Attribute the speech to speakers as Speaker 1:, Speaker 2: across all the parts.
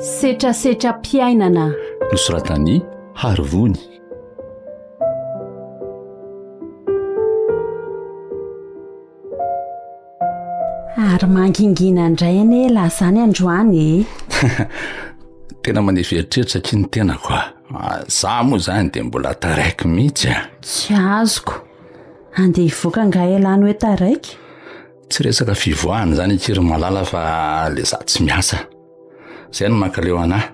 Speaker 1: Setrasetram-piainana.
Speaker 2: Nosoratan'i Harivony.
Speaker 1: Ary mangingina indray anie elah zany androany e.
Speaker 2: Tena manefy eritreritra akia ny tenako a. Ah, za moa zany dia mbola taraiky mihitsy a.
Speaker 1: Tsy azoko. Andeha hivoaka angaha elah no hoe taraiky?
Speaker 2: Tsy resaka fivoahana izany akia ry Malala fa le za tsy miasa. Zay no mankaleo anah.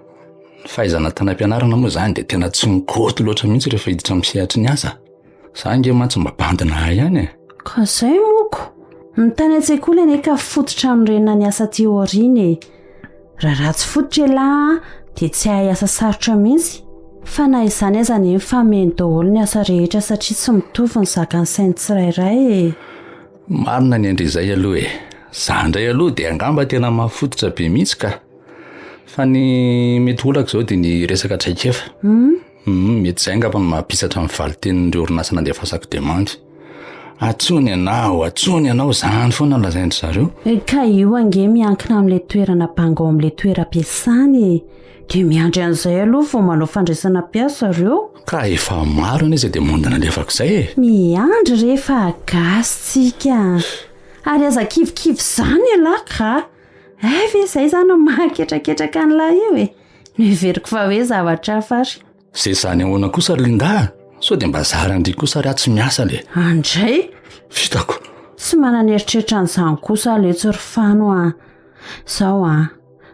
Speaker 2: Ny fahaizana tany am-pianarana moa zany dia tena tsy mikoty loatra mihitsy rehefa hiditra amin'ny sehatry ny asa. Za ange mantsy mba bandina ahy ihany e.
Speaker 1: Ka zay moko. Ny tany an-tsekoly anie ka fototra hanorenana ny asa aty aoriana e. Raha ratsy fototra elah dia tsy hahay asa sarotra mihitsy. Fa na izany aza anie mifameno daholo ny asa rehetra satria tsy mitovy ny zakan'ny sain'ny tsirairay e.
Speaker 2: Marina ny an-dry izay aloha e. Za indray aloha dia angamba tena mahafototra be mihitsy ka. Fa ny mety olako izao dia ny resaka traikefa.
Speaker 1: Hmm?
Speaker 2: Hmm, mety izay angamba no mahapisatra ny valin-tenin'ireo orinasa nandefasako demandy. Atsony ianao, atsony ianao, izany foana no lazain-dry zareo.
Speaker 1: Eh, ka io ange miankina amin'ilay toerana banga ao amin'ilay toeram-piasana e. Dia miandry an'izay aloha vao manao fandraisana mpiasa zareo.
Speaker 2: Ka efa maro anie izay demande nalefako izay e.
Speaker 1: Miandry re fa gasy tsika. Ary aza kivikivy izany ialahy ka. Hay ve izay izany no mahaketraketraka an'lah io e. Noheveriko fa hoe zavatra hafa ary.
Speaker 2: Izay izany ahoana kosa ry Linda a? Sao dia mba zaran-dry kosa ary aho tsy miasa le.
Speaker 1: Andray!
Speaker 2: Vitako.
Speaker 1: Tsy manana eritreritra an'izany kosa letsy ry Fano a. Zao an.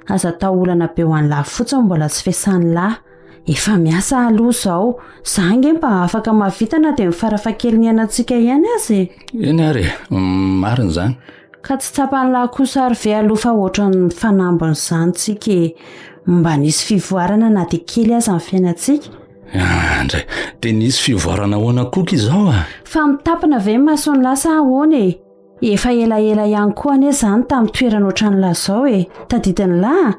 Speaker 1: Aza atao olana be ho an'lah fotsiny mbola tsy fiasan'lah. Efa miasa aloha zao. Za ange mba afaka mahavita na dia ny farafahakeliny iainantsika ihany aza e.
Speaker 2: Eny ary e, marina izany.
Speaker 1: Ka tsy tsapan'lah kosa ary ve aloha fa ohatran'ny mifanambina izany tsika e. Mba nisy fivoarana na dia kely aza ny fiainantsika.
Speaker 2: Andray, dia nisy fivoarana ahoana koa izao a?
Speaker 1: Fa mitapina ve ny mason'lah sa ahoana e? Efa elaela ihany koa anie izany tamin'ny toerana ohatran'ny lazao e! Tadidin'lah a!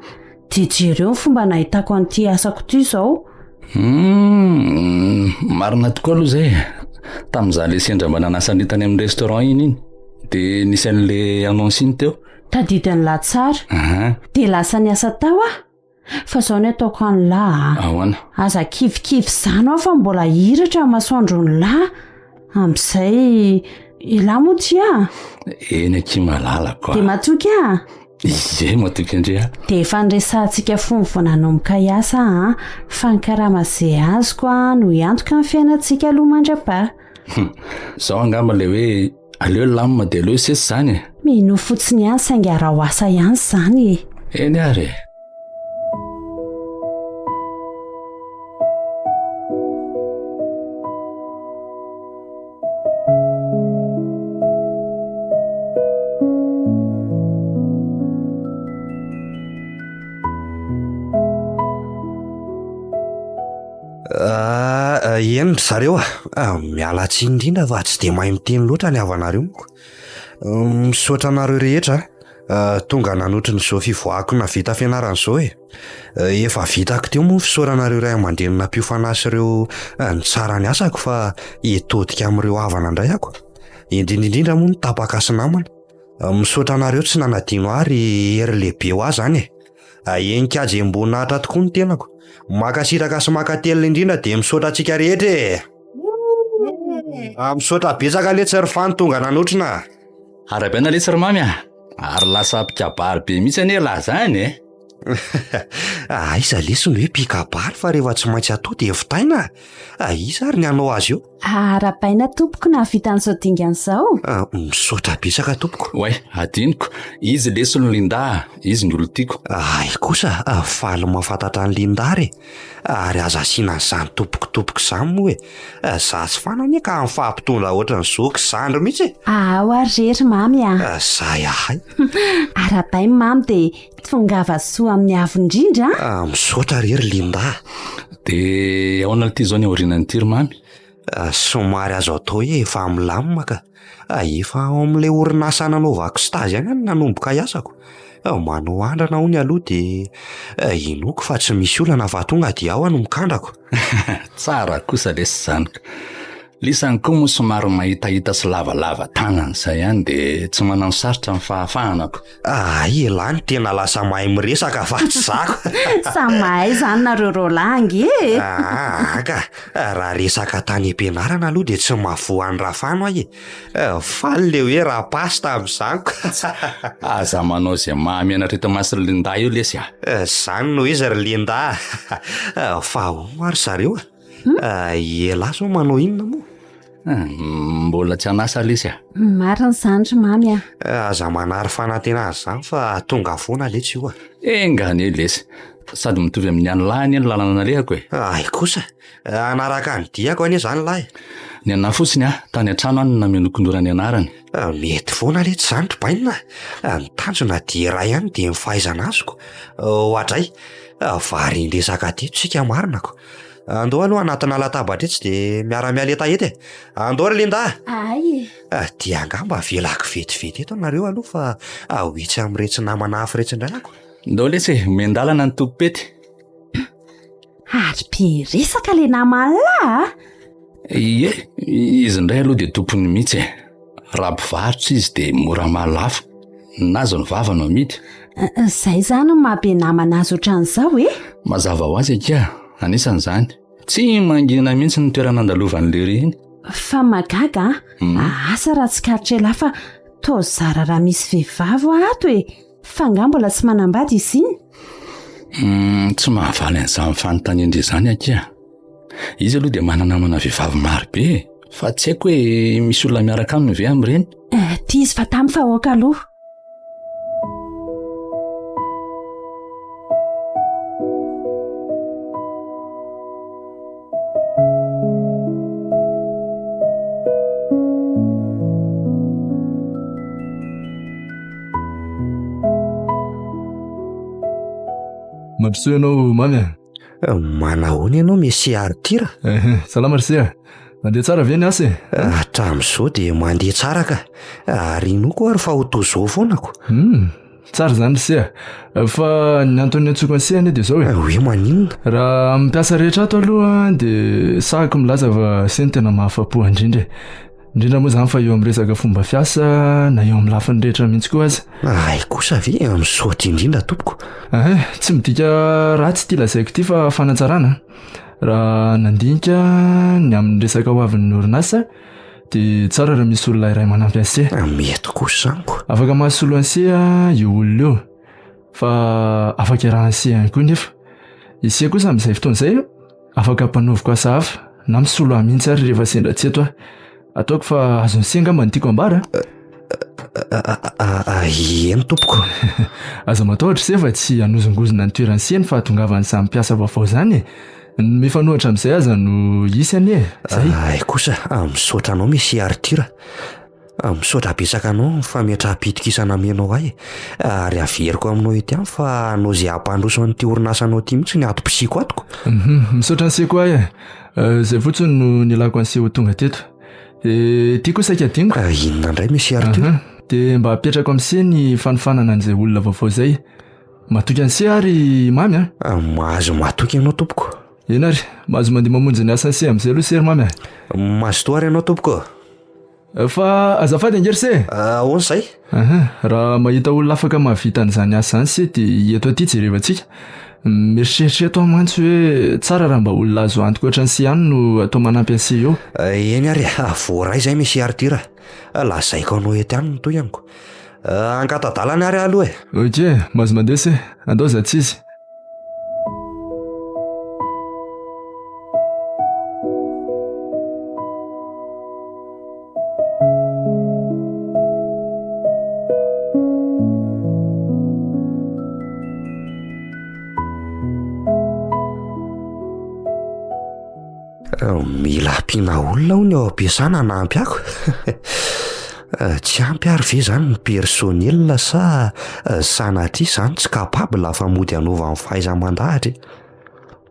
Speaker 1: Dia jereo ny fomba nahitako an'ity asako ity izao.
Speaker 2: Hum, marina tokoa aloha izay e! Tamin'izaho le sendra mba nanasa an'io tany amin'ny restaurant iny iny, dia nisy an'le annonce iny teo.
Speaker 1: Tadidin'lah tsara. Dia lasa niasa tao aho. Fa zao ny ataoko an'lah a.
Speaker 2: Ahoana?
Speaker 1: Aza kivikivy izany aho fa mbola hiratra ny masoandron'lah. Amin'izay elah moa tia a.
Speaker 2: Eny akia malalako a.
Speaker 1: Dia matoky aho?
Speaker 2: Ie, matoky an-dry aho.
Speaker 1: Dia efa niresahantsika fony vao nanomboka hiasa a, fa ny karama izay azoko a no hiantoka ny fiainantsika aloha mandra-paha.
Speaker 2: Zao angamba ilay hoe aleo lamina dia aleo sesy izany e.
Speaker 1: Minoa fotsiny ihany saingy araho asa ihany izany e.
Speaker 2: Eny ary e.
Speaker 3: Ah, eny ry zareo a, miala tsiny indrindra fa tsy dia mahay miteny loatra ny havanareo moko. Misaotra anareo rehetra a, tonga nanotrona izao fivoahako nahavita fianarana izao e. Efa vitako teo moa ny fisaorana ireo ray aman-dreny nampiofana ahy sy ireo nitsara ny asako fa hitodika amin'ireo havana indray ako. Indrindra indrindra moa ny tapaka sy namana. Misaotra anareo tsy nanadino ahy ry hery lehibe ho ahy izany e. Henin-kajy hembon'Atra tokoa ny tenako. Mankasitraka sy mankatelina indrindra dia misaotra antsika rehetra e! Misaotra betsaka letsy ry Fano tonga nanotrona a!
Speaker 2: Arahabaina letsy ry Mamy a! Ary lasa mpikabary be mihitsy anie lah zany e!
Speaker 3: Aiza lesy ny hoe mpikabary fa rehefa tsy maintsy atao dia vitaina a! Iza ary ny hanao azy eo?
Speaker 1: Arahabaina tompoko nahavita an'izao dingana izao.
Speaker 3: Misaotra betsaka tompoko.
Speaker 2: Oay, adinoko. Izy lesy no Linda a! Izy ny olon-tiako.
Speaker 3: Hay kosa, faly mahafantatra an'i Linda re. Ary aza asiana an'izany tompoko tompoko izany moa e. Za sy Fana anie ka mifampitondra ohatran'ny zoky sy zandry mihitsy e.
Speaker 1: Ao ary re ry Mamy a!
Speaker 3: Zay ahay.
Speaker 1: Arahabaina Mamy dia tongava soa amin'ny avo indrindra
Speaker 3: a! Misaotra re ry Linda a!
Speaker 2: Dia ahoana ity izao ny aorianan'ity ry Mamy?
Speaker 3: Somary azo atao hoe efa milamina ka. Efa ao amin'ilay orinasa nanaovako stage ihany aho no nanomboka hiasako. Manao andrana hono aloha dia inoako fa tsy misy olana fa tonga dia ao aho no mikandrako.
Speaker 2: Tsara kosa lesy izany ka. Lisany koa moa somary mahitahita sy lavalava tanana izay ihany dia tsy manano sarotra ny fahafahana ko.
Speaker 3: Hay elah no tena lasa mahay miresaka fa tsy za ko.
Speaker 1: Samy mahay izany nareo roalahy ange e.
Speaker 3: Aa ka, raha resaka tany am-pianarana aloha dia tsy mahavoa an'i Rafano aho e. Faly le hoe rapasy tamin'izany ko.
Speaker 2: Aza manao izay mahamenatra eto imason'i Linda io lesy a.
Speaker 3: Izany no izy ry Linda a. Fa ahoana ary zareo a? Elah zao manao inona moa?
Speaker 2: Mbola tsy an'asa lesy a.
Speaker 1: Marina izany ry Mamy a.
Speaker 3: Aza manary fanantenana izany fa tonga foana letsy io a.
Speaker 2: Enga anie lesy. Sady mitovy amin'ny an'i lahy anie ny lalana nalehako e.
Speaker 3: Hay kosa. Hanaraka ny diako anie izany lahy.
Speaker 2: Ny anà fotsiny a, tany an-trano any no namenoako ny ora nianarany.
Speaker 3: Mety foana letsy izany ry bainina a. Ny tanjona dia iray ihany dia ny fahaizana azoko. Oadray, varian-dresaka teto isika marina ko. Andao aloha anatina latabatra etsy dia miara-miala hetaheta e. Andao ry Linda
Speaker 1: a! Ay
Speaker 3: e! Dia angamba avelako vetivety eto nareo aloha fa ho etsy amin'iretsy namana hafa iretsy indray ako.
Speaker 2: Ndao lesy e, omen-dalana ny tompom-pety.
Speaker 1: Ary be resaka le naman'lah a!
Speaker 2: Ie, izy indray aloha dia tompony mihitsy e. Raha mpivarotra izy dia mora mahalafo, na azy ny vava no amidy.
Speaker 1: Izay izany no maha be namana azy ohatran'izao e!
Speaker 2: Mazava ho azy akia, anisan'izany. Tsy mangina mihitsy ny toerana andalovan'i Lery iny.
Speaker 1: Fa mahagaga an, asa raha tsikaritr'elah fa toa zara raha misy vehivavy hoa ato e! Fa angaha mbola tsy manambady izy iny?
Speaker 2: Tsy mahavaly an'izany fanontanian-dry izany akia. Izy aloha dia mana-namana vehivavy maro be e. Fa tsy haiko hoe misy olona miaraka aminy ve amin'ireny?
Speaker 1: Eh, tia izy fa tamy fa aoka aloha.
Speaker 4: Mandrosoa ianao Mamy a.
Speaker 3: Manahoana ianao Monsieur Arthur?
Speaker 4: Salama ry se a. Mandeha tsara ve ny asa e?
Speaker 3: Hatramin'izao dia mandeha tsara ka. Ary inoako ary fa ho toy izao foana ko.
Speaker 4: Hum, tsara izany ry se a. Fa ny antony niantsoako an'i se anie dia izao e.
Speaker 3: Hoe maninona?
Speaker 4: Raha amin'ny mpiasa rehetra ato aloha dia sahako milaza fa se no tena mahafa-po indrindra e. Indrindra moa izany fa eo amin'ny resaka fomba fiasa na eo amin'ny lafiny rehetra mihitsy koa aza.
Speaker 3: Hay kosa ve? Misaotra indrindra tompoko.
Speaker 4: Ehe, tsy midika ratsy ity lazaiko ity fa fanatsarana. Raha nandinika ny amin'ny resaka ho avin'ny orinasa dia tsara raha misy olona iray manampy an'i Se.
Speaker 3: Mety kosa izany ko.
Speaker 4: Afaka mahasolo an'i Se io olona io fa afaka iarahan'i Se ihany koa nefa. I Se kosa amin'izay fotoana izay Afaka ampanaoviko asa hafa na misolo ahy mihitsy ary rehefa sendra tsy eto aho. Ataoko fa azon'i se angamba ny tiako ambara
Speaker 3: a. Eny tompoko.
Speaker 4: Aza matahotra se fa tsy hanozongozona ny toeran'i se ny fahatongavan'izany mpiasa vaovao izany e. Ny mifanohitra amin'izay aza no hisy anie e.
Speaker 3: Zay. Hay kosa, misaotra anao Monsieur Arthur. Misaotra betsaka anao ny fametraham-pitokisana amenao ahy e. Ary averiko aminao eto ihany fa hanao izay hampandroso an'ity orinasanao ity mihitsy ny atom-pisiako ato ko.
Speaker 4: Misaotra an'i Seko ahy e. Izay fotsiny no nilako an'i Seho tonga teto. Dia ity koa saika adinoko.
Speaker 3: Inona indray Monsieur Arthur?
Speaker 4: Dia mba apetrako amin'i Se ny fanofanana an'izay olona vaovao izay. Matoky an'i Se ary i Mamy
Speaker 3: a. Mahazo matoky ianao tompoko.
Speaker 4: Eny ary, mahazo mandeha mamonjy ny asan'i Se amin'izay aloha Se ry Mamy a.
Speaker 3: Mazotoa ary ianao tompoko.
Speaker 4: Fa azafady ange ry se e!
Speaker 3: Ahoana izay?
Speaker 4: Aha, raha mahita olona afaka mahavita an'izany asa izany se dia eto aty jerevantsika. Mieritreritra eto aho mantsy hoe tsara raha mba olona azo antoka ohatran'i se ihany no atao manampy an'i se eo.
Speaker 3: Eny ary e, voaray izay Monsieur Arthur a. Lazaiko anao eto ihany ny tohiny ko. Angata-dalana ary aho aloha e.
Speaker 4: Ok, mahazo mandeha se. Andao za tsy izy.
Speaker 3: Mila ampiana olona hono ao am-piasana hanampy ako. Tsy ampy ary ve izany ny personnel sa sanatria izany tsy capable fa mody hanaovany fahaiza-mandahatra e?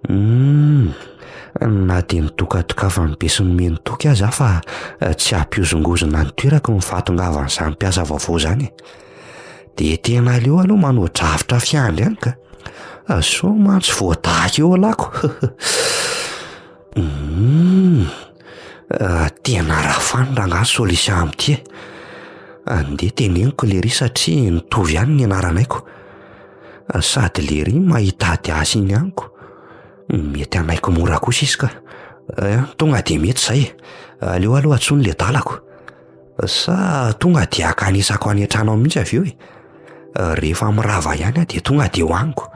Speaker 3: Humm, na dia nitokatokafan'ny besinimeno toky aza aho fa tsy hampihozongozona ny toerako ny fahatongavan'izany mpiasa vaovao izany e. Dia tena aleo aloha manao drafitra fiandry ihany ka. Sao mantsy voadaka eo alako. Humm. Tena rafano rangahy ny solution amin'ity e. Andeha teneniko lery satria mitovy ihany ny anaranay ko. Sady lery mahitady azy iny ihany ko. Mety hanaiky mora kosa izy ka. Tonga dia mety izay e. Aleo aloha antsoiny le adalako. Sa tonga dia hankanesako any an-trano ao mihitsy avy eo e. Rehefa mirava ihany aho dia tonga dia ho aniko.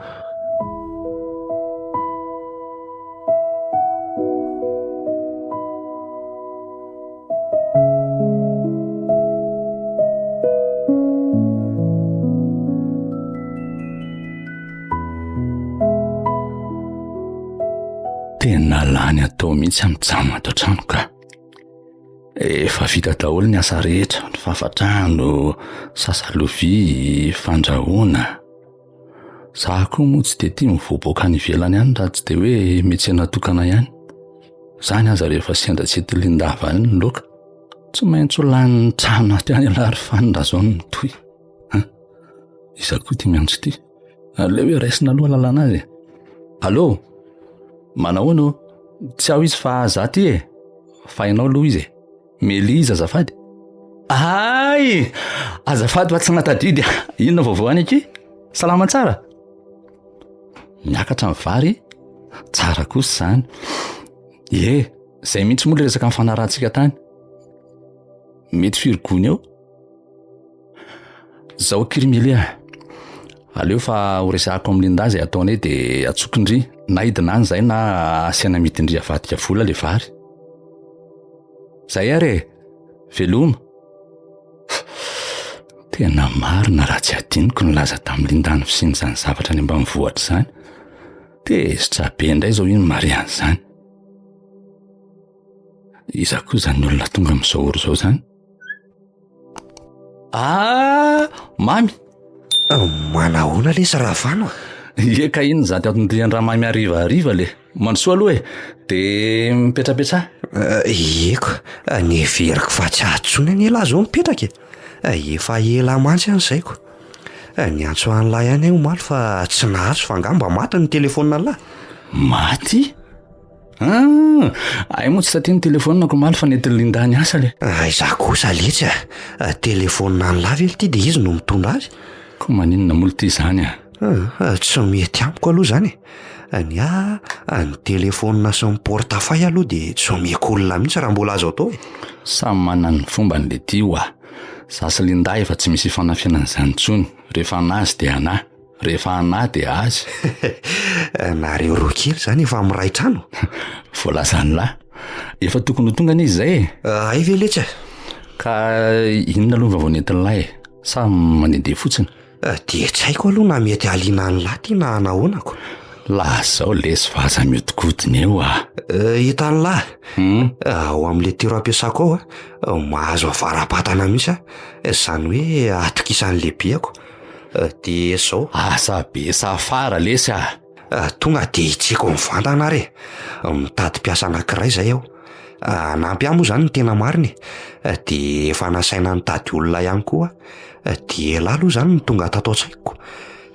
Speaker 2: Tena lany atao mihitsy amin'ny jama ato an-trano ka. Efa vita daholo ny asa rehetra, ny fafa-trano, sasa lovia, fandrahoana. Za koa moa tsy dia tia mivoaboaka any ivelany any raha tsy dia hoe miantsena tokana ihany. Zany aza rehefa sendra tsy eto Lindava any ny loaka. Tsy maintsy ho lanin'ny trano ato ihany ialahy ry Fany raha izao no mitohy. An? Iza koa ity miantso ity? Aleo hoe raisina aloha lalana azy e. Allô? Manahoana ô? Tsy ao izy fa za ty e. Fa ianao aloha izy e. Meliza azafady. Ay! Azafady fa tsy nahatadidy. Inona vaovao any aky? Salama tsara? Miakatra ny vary? Tsara kosa izany. Ie, izay mihitsy moa ilay resaka nifanarahantsika tany. Mety firy gony eo? Zao aky ry Mily a! Aleo fa ho resahako amin'i Linda izay ataonay dia atsoko ndry na hidina any izay na asiana amidin-dry avadika vola le vary. Zay ary e! Veloma! Tena marina raha tsy adinoko nilaza tamin'i Linda ny fisian'izany zavatra any ambanivohitra izany. Tezitra be indray izao iny Marianne izany. Iza koa izany olona tonga amin'izao ora izao izany? Ah, Mamy!
Speaker 3: Manahoana lesy Ravano a?
Speaker 2: Ie ka iny izato atondian-dRamamy hariva hariva le. Mandrosoa aloha e, de mipetrapetraha.
Speaker 3: Ieko, neveriko fa tsy ato intsony anie lahy zao mipetraka e. Efa ela mantsy any zay ko. Niantso an'lahy ihany aho omaly fa tsy nahazo fa angamba maty ny telefaonina lahy.
Speaker 2: Maty? Ah, ay moa tsy taty ny telefaonina-ko omaly fa nentin'i Linda niasa le.
Speaker 3: Aiza kosa letsy a! Telefaonina an'lah ve ity dia izy no mitondra azy?
Speaker 2: Ko maninona moa ity izany a?
Speaker 3: Ah, tsy mety amiko aloha izany e. Ny ahy, ny telefaonina sy ny portefeuille aloha dia tsy omeko olona mihitsy raha mbola azo atao e.
Speaker 2: Samy manana ny fombany le ty oa. Za sy Linda efa tsy misy ifanafenana izany intsony. Rehefa an'azy dia an'ahy. Rehefa anah dia azy.
Speaker 3: Nareo roa kely zany efa miray trano?
Speaker 2: Voalazan'lah. Efa tokony ho tonga anie izy zay e.
Speaker 3: Hay ve letsy e?
Speaker 2: Ka inona aloha ny vaovao nentin'lah e? Sa mandehandeha fotsiny?
Speaker 3: Dia tsy haiko aloha na mety hahaliana an'lah ty na nahoana ko.
Speaker 2: Lazao lesy fa aza mihodinkodina eo ah.
Speaker 3: Hitan'lah, ao amin'ilay tiro ampiasako ao, mahazo avara-batana mihitsy aho. Izany hoe atokisan'ny lehibeko. Dia zao.
Speaker 2: Asa be safara lesy ah.
Speaker 3: Tonga dia hitsiko mivantana ary e. Mitady mpiasa anankiray izay aho. Hanampy ahy moa izany ny tena marina e. Dia efa nasaina nitady olona ihany koa aho. Dia elah aloha izany no tonga tato an-tsaiko.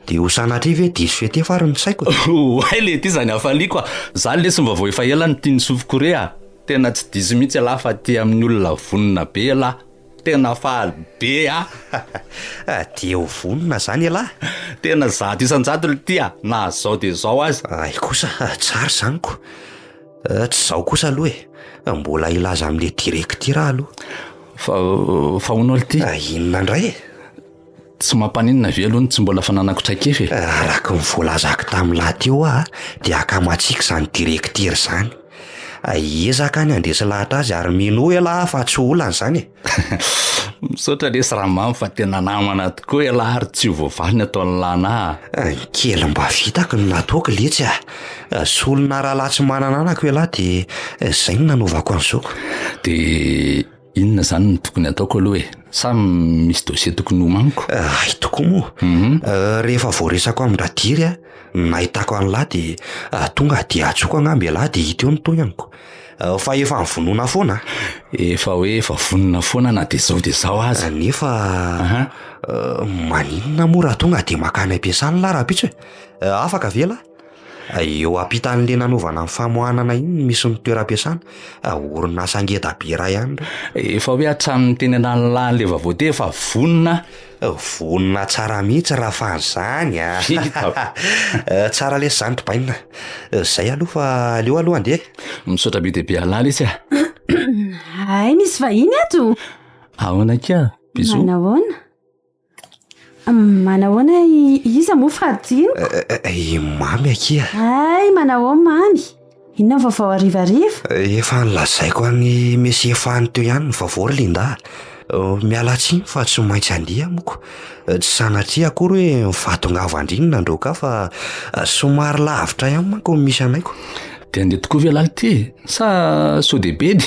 Speaker 3: Dia ho sanatria ve diso fetefa ary ny saiko e?
Speaker 2: Oay lety izany hafaliako a! Za lesy mba vao efa ela no tian'ny sofiko re a! Tena tsy diso mihitsy elah fa aty amin'ny olona vonona be elah. Tena faly be ah!
Speaker 3: Dia ho vonona zany ialahy?
Speaker 2: Tena 100% lty a! Na zao dia zao aza.
Speaker 3: Hay kosa, tsara izany ko. Tsy izao kosa aloha e. Mbola hilaza amin'ilay directeur aho aloha.
Speaker 2: Fa, fa hono lty?
Speaker 3: Inona indray e?
Speaker 2: Tsy mampaninona ve aloha ny tsy mbola fananako traikefa e?
Speaker 3: Araka ny voalazako tamin'lah teo aho dia akamatsika izany directeur izany. Hiezaka ny handresy lahatra azy ary minoa elah fa tsy ho olana izany e!
Speaker 2: Misaotra lesy Ramamy fa tena namana tokoa elah ary tsy ho voavaly ny ataon'i Lana
Speaker 3: a! Ny kely mba vitako no nataoko letsy a! Solona rahalahy tsy manana anako elah dia izay no nanaovako an'izao ko.
Speaker 2: Dia Inona izany no tokony hataoko aloha e? Sa misy dossier tokony homaniko?
Speaker 3: Hay tokoa moa. Mhm. Rehefa voaresako amin-dRadiry aho, nahitako an'lah dia tonga dia antsoiko angamba ialahy dia hita eo ny tohiny amiko. Fa efa nivonona foana.
Speaker 2: Efa hoe efa vonona foana na dia izao dia izao aza.
Speaker 3: Nefa maninona moa raha tonga dia makany am-piasana lah rahampitso e? Afaka ve lah? Eo ampitan'le nanaovana ny famoahanana iny no misy ny toeram-piasana. Orinasa ngeda be iray ihany ireo.
Speaker 2: Efa hoe hatramin'ny teny Analalany le vaovao teo efa vonona.
Speaker 3: Vonona tsara mihitsy raha fa an'izany a.
Speaker 2: Vita.
Speaker 3: Tsara lesy izany ry bainina. Zay aloha fa aleo aloha andeha.
Speaker 2: Misaotra be dia be an'lah lesy a.
Speaker 1: Hay misy vahiny ato.
Speaker 2: Ahoana akia? Bisous.
Speaker 1: Manahoana? Manahoana iza moa fa adinoko?
Speaker 3: I Mamy akia.
Speaker 1: Hay manahoana Mamy? Inona ny vaovao harivariva?
Speaker 3: Efa nolazaiko an'i Monsieur Fany teo ihany ny vaovao ry Linda a. Miala tsiny fa tsy maintsy handeha moko. Tsy sanatria akory hoe ny fahatongavan-dry no nandroaka ahy fa somary lavitra ihany manko ny misy anay ko.
Speaker 2: Dia handeha tokoa ve lahy ity e? Sa sao dia bedy?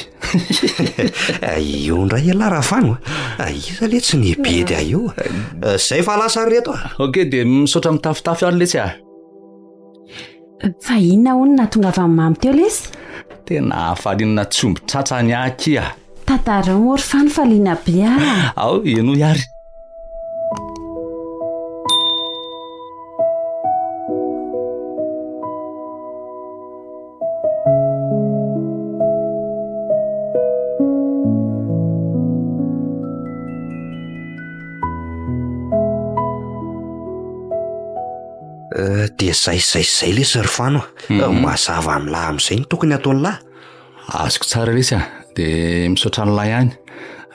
Speaker 3: Io indray ialahy Rafano a! Iza le tsy nibedy ahy io? Zay fa lasa ry reto a!
Speaker 2: Ok, dia misaotra mitafotafo ary letsy a!
Speaker 1: Fa inona hono nahatongavan'i Mamy teo lesy?
Speaker 2: Tena hafaliana tsy omby tratra ny ahy akia!
Speaker 1: Tantarao moa ry Fano fa liana be aho.
Speaker 2: Ao, henoy ary.
Speaker 3: Eh, dia zay zay zay lesy ry Fano a. Mhm. Mazava amin'lah amin'izay ny tokony ataon'lah.
Speaker 2: Azoko tsara lesy a, dia misaotra an'lah ihany.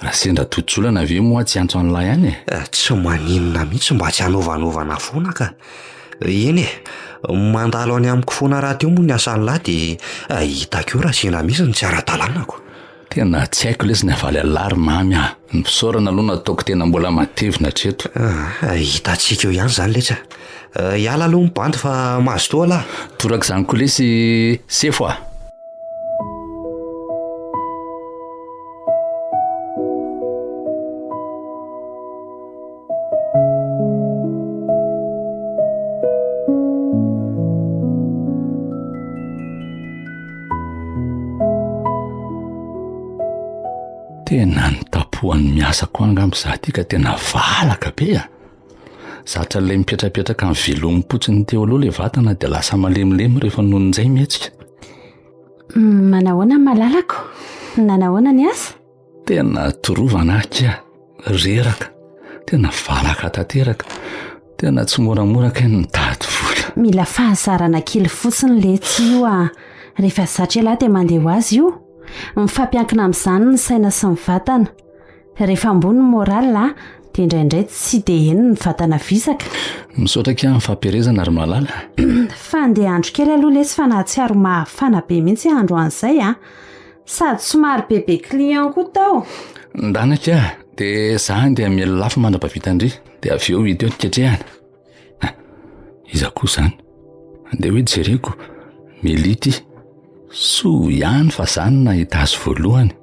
Speaker 2: Raha sendra tojo olana ve moa tsy hiantso an'lah ihany e?
Speaker 3: Eh, tsy maninona mihitsy mba tsy hanaovanaovana foana ka. Eny e, mandalo any amiko foana rahateo moa ny asan'lah dia hitako eo raha sendra misy ny tsy ara-dalànako.
Speaker 2: Tena tsy haiko lesy ny havaly an'lah ry Mamy a! Ny fisaorana aloha no ataoko tena mbola matevina hatreto.
Speaker 3: Ah, hitantsika eo ihany izany letsy a! Hiala aloha ny bandy fa mazotoa lah.
Speaker 2: Torak'izany koa lesy sefo a! Tena nitapohan'ny miasa koa angamba izaho ity ka tena valaka be a! Zatra ilay mipetrapetraka amin'ny velomim-potsiny teo aloha ilay vatana dia lasa malemilemy rehefa nony injay mihetsika.
Speaker 1: Manahoana malalako? Nanahoana ny asa?
Speaker 2: Tena torovana aho kia, reraka, tena valaka tanteraka, tena tsy moramora kay ny mitady vola.
Speaker 1: Mila fahazarana kely fotsiny letsy io a! Rehefa zatra ialahy dia mandeha ho azy io. Mifampiankina amin'izany ny saina sy ny vatana. Rehefa ambony ny moral dia indraindray tsy dia heno ny vatana visaka.
Speaker 2: Misaotra akia amin'ny fampiherezana ry Malala.
Speaker 1: Fa andeha handro kely aloha lesy fa nahatsiaro mafana be mihitsy aho androany izay a! Sady somary bebe client koa tao.
Speaker 2: Ndana akia, dia za andeha hamely lafo mandra-pahavita-ndry, dia avy eo hita eo ny ketrehana. Ah, iza koa izany? Andeha hoe jereko, Melia ity. Soa ihany fa za no nahita azy voalohany.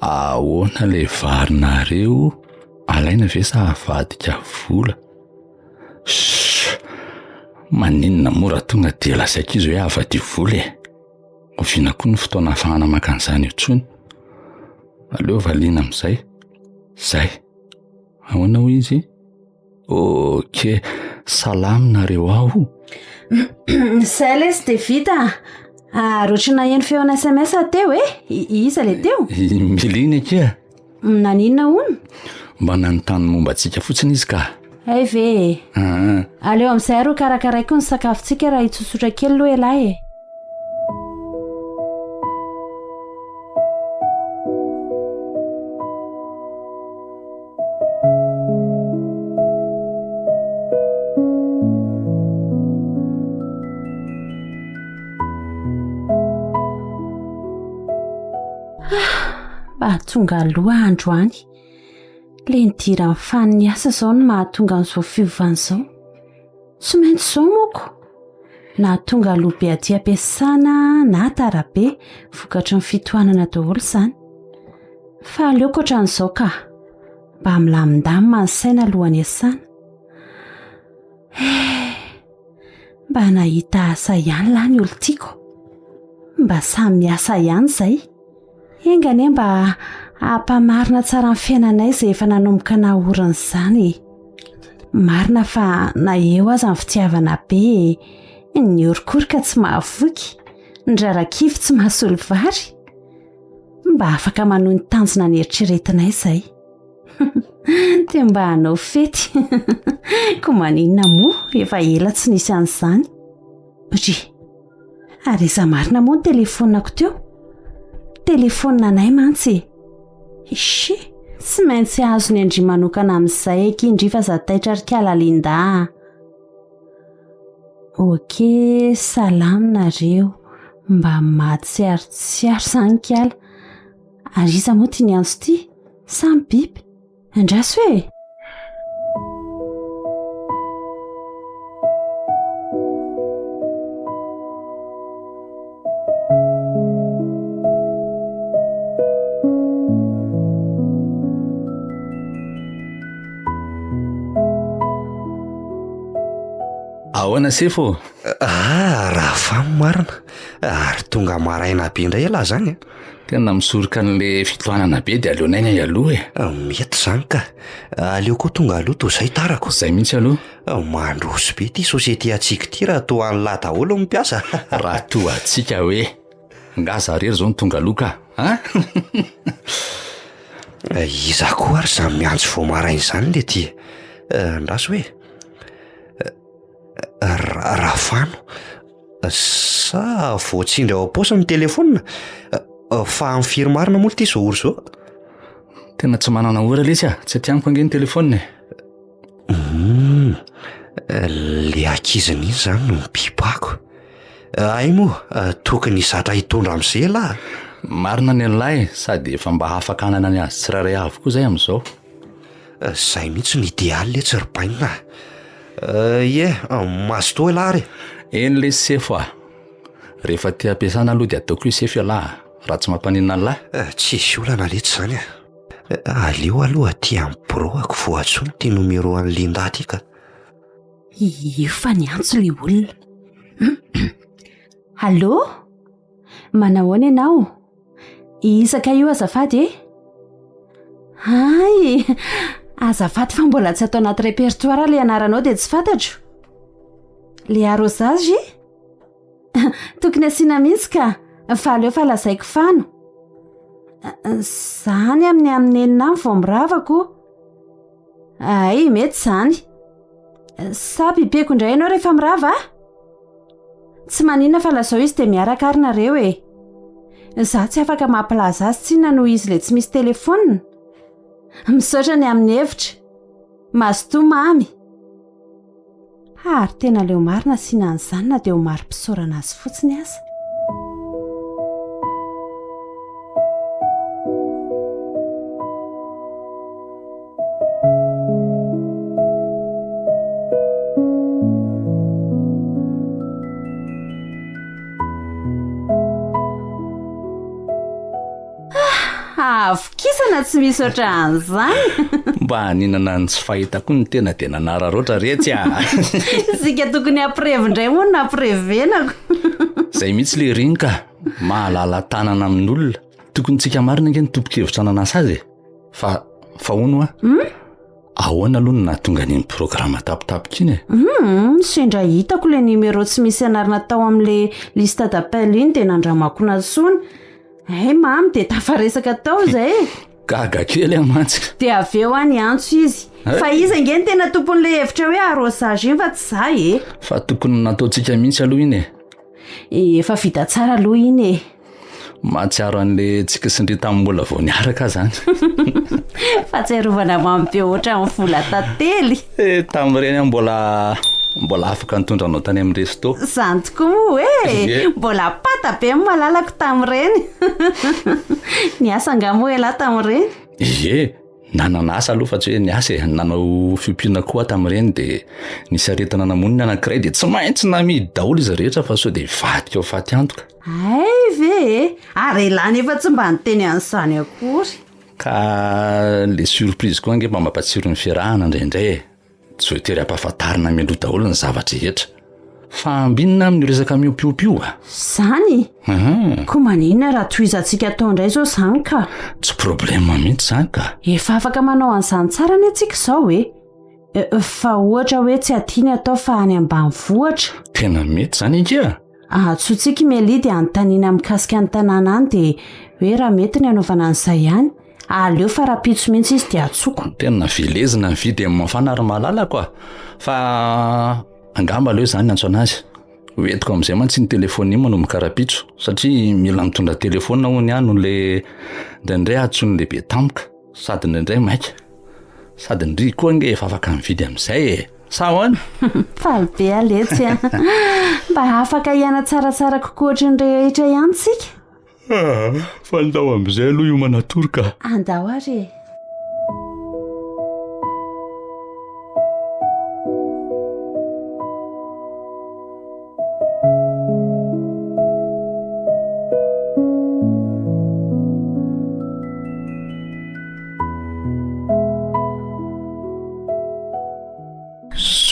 Speaker 2: Ahoana ilay varinareo? Alaina ve sa avadika vola? Shh! Maninona moa raha tonga dia lazaiko izy hoe avadio vola e? Oviana koa ny fotoana ahafahana maka an'izany intsony? Aleo valiana amin'izay. Zay. Ahoana hoy izy? Ok, salama nareo ao.
Speaker 1: Zay lesy dia vita. Ary ohatry ny naheno feona SMS teo e? Iza le teo?
Speaker 2: I Milina akia.
Speaker 1: Naninona hono?
Speaker 2: Mba nanontany momba antsika fotsiny izy ka.
Speaker 1: Hay ve e?
Speaker 2: Ah.
Speaker 1: Aleo amin'izay ary ho karakaraiko ny sakafontsika raha hitsotsotra kely aloha ialahy e. Mba tonga aloha androany. Le nidiran'ny fanin'ny asa izao no mahatonga an'izao fiovana izao. Tsy maintsy izao moko. Na tonga aloha be aty am-piasana na tara be vokatry ny fitohanana daholo izany. Fa aleoko ohatran'izao ka. Mba milamindamina ny saina alohan'ny hiasana. Eh, mba nahita asa ihany lahy ny olon-tiako. Mba samy miasa ihany izay. Enga anie mba hampamarina tsara ny fiainanay izay efa nanomboka naorina izany e. Marina fa na eo aza ny fitiavana be e. Ny orokoroka tsy mahavoky, ny rarakivy tsy mahasolo vary. Mba afaka manohy ny tanjona neritreretinay izay. Dia mba hanao fety. Koa maninona moa, efa ela tsy nisy an'izany. Ry, ary iza marina moa ny telefaonako teo? Telefaonina anay mantsy e. Ishy, tsy maintsy azony an-dry manokana amin'izay akia ndry fa za taitra ry kala Linda a. Ok, salama nareo. Mba mahatsiarotsiaro izany kala. Ary iza moa ty niantso ty? Sa mibipy? Andraso e!
Speaker 2: Ahoana sefo?
Speaker 3: Ah, raha famo marina. Ary tonga maraina be indray ialahy zany a.
Speaker 2: Tena misoroka an'le fitohanana be de aleonay ny aloha e.
Speaker 3: Ah, mety zany ka. Aleo koa tonga aloha toa izay tarako.
Speaker 2: Zay mihitsy aloha.
Speaker 3: Ah, mandroso be ity société antsika ity raha toa an'lah daholo ny mpiasa.
Speaker 2: Raha toa antsika hoe. Nga za rery zao no tonga aloha ka. An?
Speaker 3: Eh, iza koa ary izany miantso vao maraina izany le ty? Eh, andraso hoe. Eh, Rafano. Sa voatsindry ao am-paosy ny telefaonina? Fa amin'ny firy marina moa ity izao ora izao?
Speaker 2: Tena tsy manana ora lesy a, tsy aty amiko ange ny telefaonina e.
Speaker 3: Hum, le ankiziny iny izany no mipipako. Hay moa, tokony hizatra hitondra amin'izay elah.
Speaker 2: Marina ny an'lahy e, sady efa mba afaka hanana ny azy tsirairay avy koa izay amin'izao.
Speaker 3: Izay mihitsy no idéal letsy ry bainina a. Ie, mazotoa elah ary e.
Speaker 2: Eny lesy sefo a. Rehefa aty am-piasana aloha dia ataoko hoe sefo ialahy a, raha tsy mampaninona an'lahy.
Speaker 3: Tsisy olana letsy izany a. Aleo aloha aty amin'ny biraoko vao antsoina ity numéro an'i Linda ity ka.
Speaker 1: Io fa niantso ilay olona. Allô? Manahoana ianao? Isaka io azafady e! Hay! Azafady fa mbola tsy ato anaty répertoire ilay anaranao dia tsy fantatro. Le arrosage? Tokony asiana mihitsy ka, fa aleo fa lazaiko fano. Zany amin'ny amin'ny enina any vao mirava ko. Hay, mety izany. Sa bipeko indray ianao rehefa mirava a? Tsy maninona fa lazao izy dia miaraka ary nareo e. Za tsy afaka mampilaza azy tsinona noho izy le tsy misy telephone. Misaotra ny amin'ny hevitra. Mazotoa mamy. Ary tena aleo marina asiana an'izany na dia ho mari-pisaorana azy fotsiny aza. Havokisana tsy misy ohatran'izany.
Speaker 2: Mba haninana ny tsy fahita koa ny tena dia nanararaotra retsy a.
Speaker 1: Isika tokony hampirevy indray moa no nampirevenako.
Speaker 2: Izay mihitsy le reny ka, mahalala tanana amin'olona. Tokony tsika marina ange ny tompon-kevitra nanasa azy e. Fa fa hono hoa?
Speaker 1: Hmm?
Speaker 2: Ahoana aloha no nahatonga an'iny programa tapitapika iny e?
Speaker 1: Hmm, sendra hitako le numéro tsy misy anarana tao amin'le liste d'appel iny dia nandramako nantsoina. Hay mamy dia tafaresaka tao izay e.
Speaker 2: Gaga kely aho mantsy.
Speaker 1: Dia avy eo aho niantso izy.
Speaker 2: Eh?
Speaker 1: Fa izy ange no tena tompon'ilay hevitra hoe arrosage iny fa tsy za e.
Speaker 2: Fa tokony nataontsika mihitsy aloha iny e.
Speaker 1: Efa vita tsara aloha iny e.
Speaker 2: Mahatsiaro an'le tsika sy ndry tamin'ny mbola vao niaraka aho zany.
Speaker 1: Fahatsiarovana mamy be ohatran'ny vola tantely.
Speaker 2: Eh, tamin'ireny aho mbola mbola afaka nitondra anao tany amin'ny resto.
Speaker 1: Izany tokoa moa e!
Speaker 2: Ie.
Speaker 1: Mbola pata be ny malalako tamin'ireny. Niasa angaha moa ialahy tamin'ireny?
Speaker 2: Ie. Nanana asa aloha fa tsy hoe niasa e, nanao fiompiana koa aho tamin'ireny dia nisy aretina namono ny anankiray dia tsy maintsy namidy daholo izy rehetra fa sao dia hivadika ho faty antoka.
Speaker 1: Hay ve e! Ary elah nefa tsy mba niteny an'izany akory.
Speaker 2: Ka le surprise koa ange mba mampatsiro ny fiarahana indraindray e. Tsy voatery ampahafantarina mialoha daholo ny zava-drehetra. Fa ambinina amin'io resaka miompiompy io a!
Speaker 1: Zany?
Speaker 2: Hum.
Speaker 1: Koa maninona raha tohizantsika atao indray izao izany ka?
Speaker 2: Tsy problème mihitsy izany ka.
Speaker 1: Efa afaka manao an'izany tsara anie tsika izao e! Fa ohatra hoe tsy aty ny atao fa any ambanivohitra?
Speaker 2: Tena mety izany ankia!
Speaker 1: Antsointsika i Melia dia anontaniana mikasika ny tanàna any dia hoe raha mety ny hanaovana an'izay any. Aleo fa rahampitso mihitsy izy dia antsoko.
Speaker 2: Tena velezina ny vy dia mafana ry malalako a! Fa angamba aleo izany ny antso anazy. Ho entiko amin'izay mantsy iny telefaonina iny manomboka rahampitso satria mila mitondra telefaonina hono aho noho le indraindray antsoin'ny lehibe tampoka sady indraindray maika. Sady ndry koa ange efa afaka mividy amin'izay e! Sa ahoana?
Speaker 1: Faly be aho letsy a! Mba afaka hiaina tsaratsara kokoa ohatry ny rehetra ihany tsika.
Speaker 2: Ah, fa ndao amin'izay aloha hiomana tory ka.
Speaker 1: Andao ary e!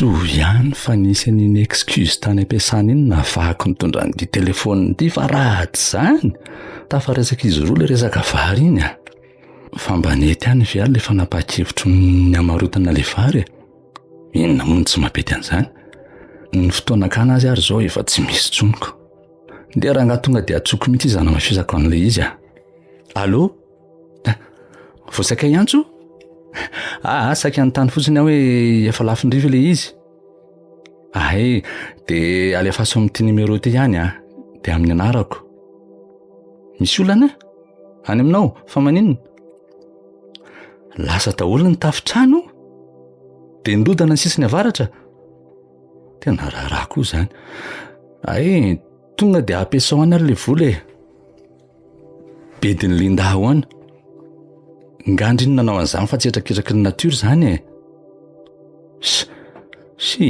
Speaker 2: Soa ihany fa nisy an'iny excuse tany am-piasana iny navahako nitondra an'ity telefaonina ity fa raha tsy izany tafaresaka izy roa ilay resaka vary iny a. Fa mba nety ihany ve ary ilay fanapahan-kevitro ny hamarotana ilay vary e? Inona moa no tsy mampety an'izany? Ny fotoana hakana azy ary izao efa tsy misy intsony ko. Ndeha rangahy tonga dia atsoko mihitsy izy hanamafisako an'ilay izy a. Allô? Vao saika hiantso? Aa, saika hanontany fotsiny aho hoe efa lafin-driva ilay izy. Ahay, dia alefaso amin'ity numéro ity ihany a, dia amin'ny anarako. Misy olana any aminao fa maninona? Lasa daholo ny tafontrano dia nirodana ny sisiny avaratra. Tena raharaha koa izany. Ay, tonga dia ampiasao any ary ilay vola e. Bedin'i Linda ahoana? Nga ndry no nanao an'izany fa tsy hetraketraky ny natiora izany e? Sy,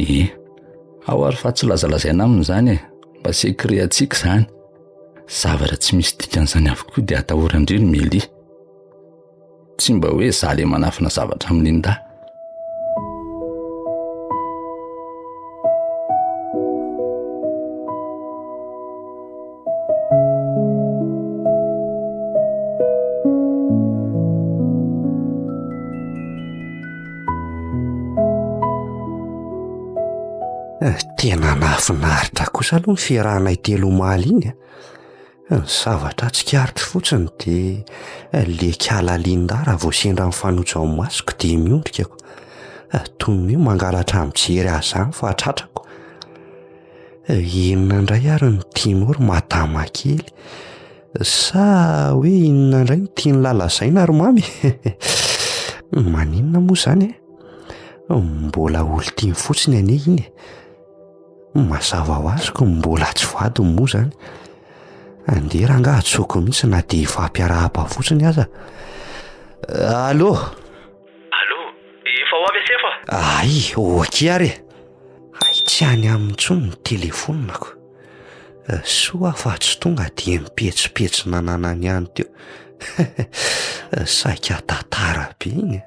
Speaker 2: ao ary fa tsy lazalazaina aminy izany e, mba secret antsika izany. Zavatra tsy misy dikan'izany avokoa dia atahoran-dry ry Melia. Tsy mba hoe za le manafina zavatra amin'i Linda.
Speaker 3: Eh, tena nahafinaritra kosa aloha ny fiarahanay telo omaly iny a. Ny zavatra tsikaritro fotsiny dia le kala Linda raha vao sendra mifanojo amin'ny masoko dia miondrika ko. Toy ny hoe mangalatra mijery ahy izany fa tratrako. Inona indray ary no tianao ry madama kely? Sa hoe inona indray no tian'i Lalazaina ry mamy? Maninona moa izany e? Mbola olon-tiany fotsiny anie iny e. Mazava ho azy ko mbola tsy vadiny moa izany. Andeha rangaha antsoiko mihitsy na dia hifampiarahaba fotsiny aza. Allô?
Speaker 2: Allô, efa ho avy Asefa?
Speaker 3: Ay, ok ary e. Hay tsy any aminy intsony ny telefonako. Soa aho fa tsy tonga dia mipetsopetso nananany ihany teo. Saika tantara be iny e.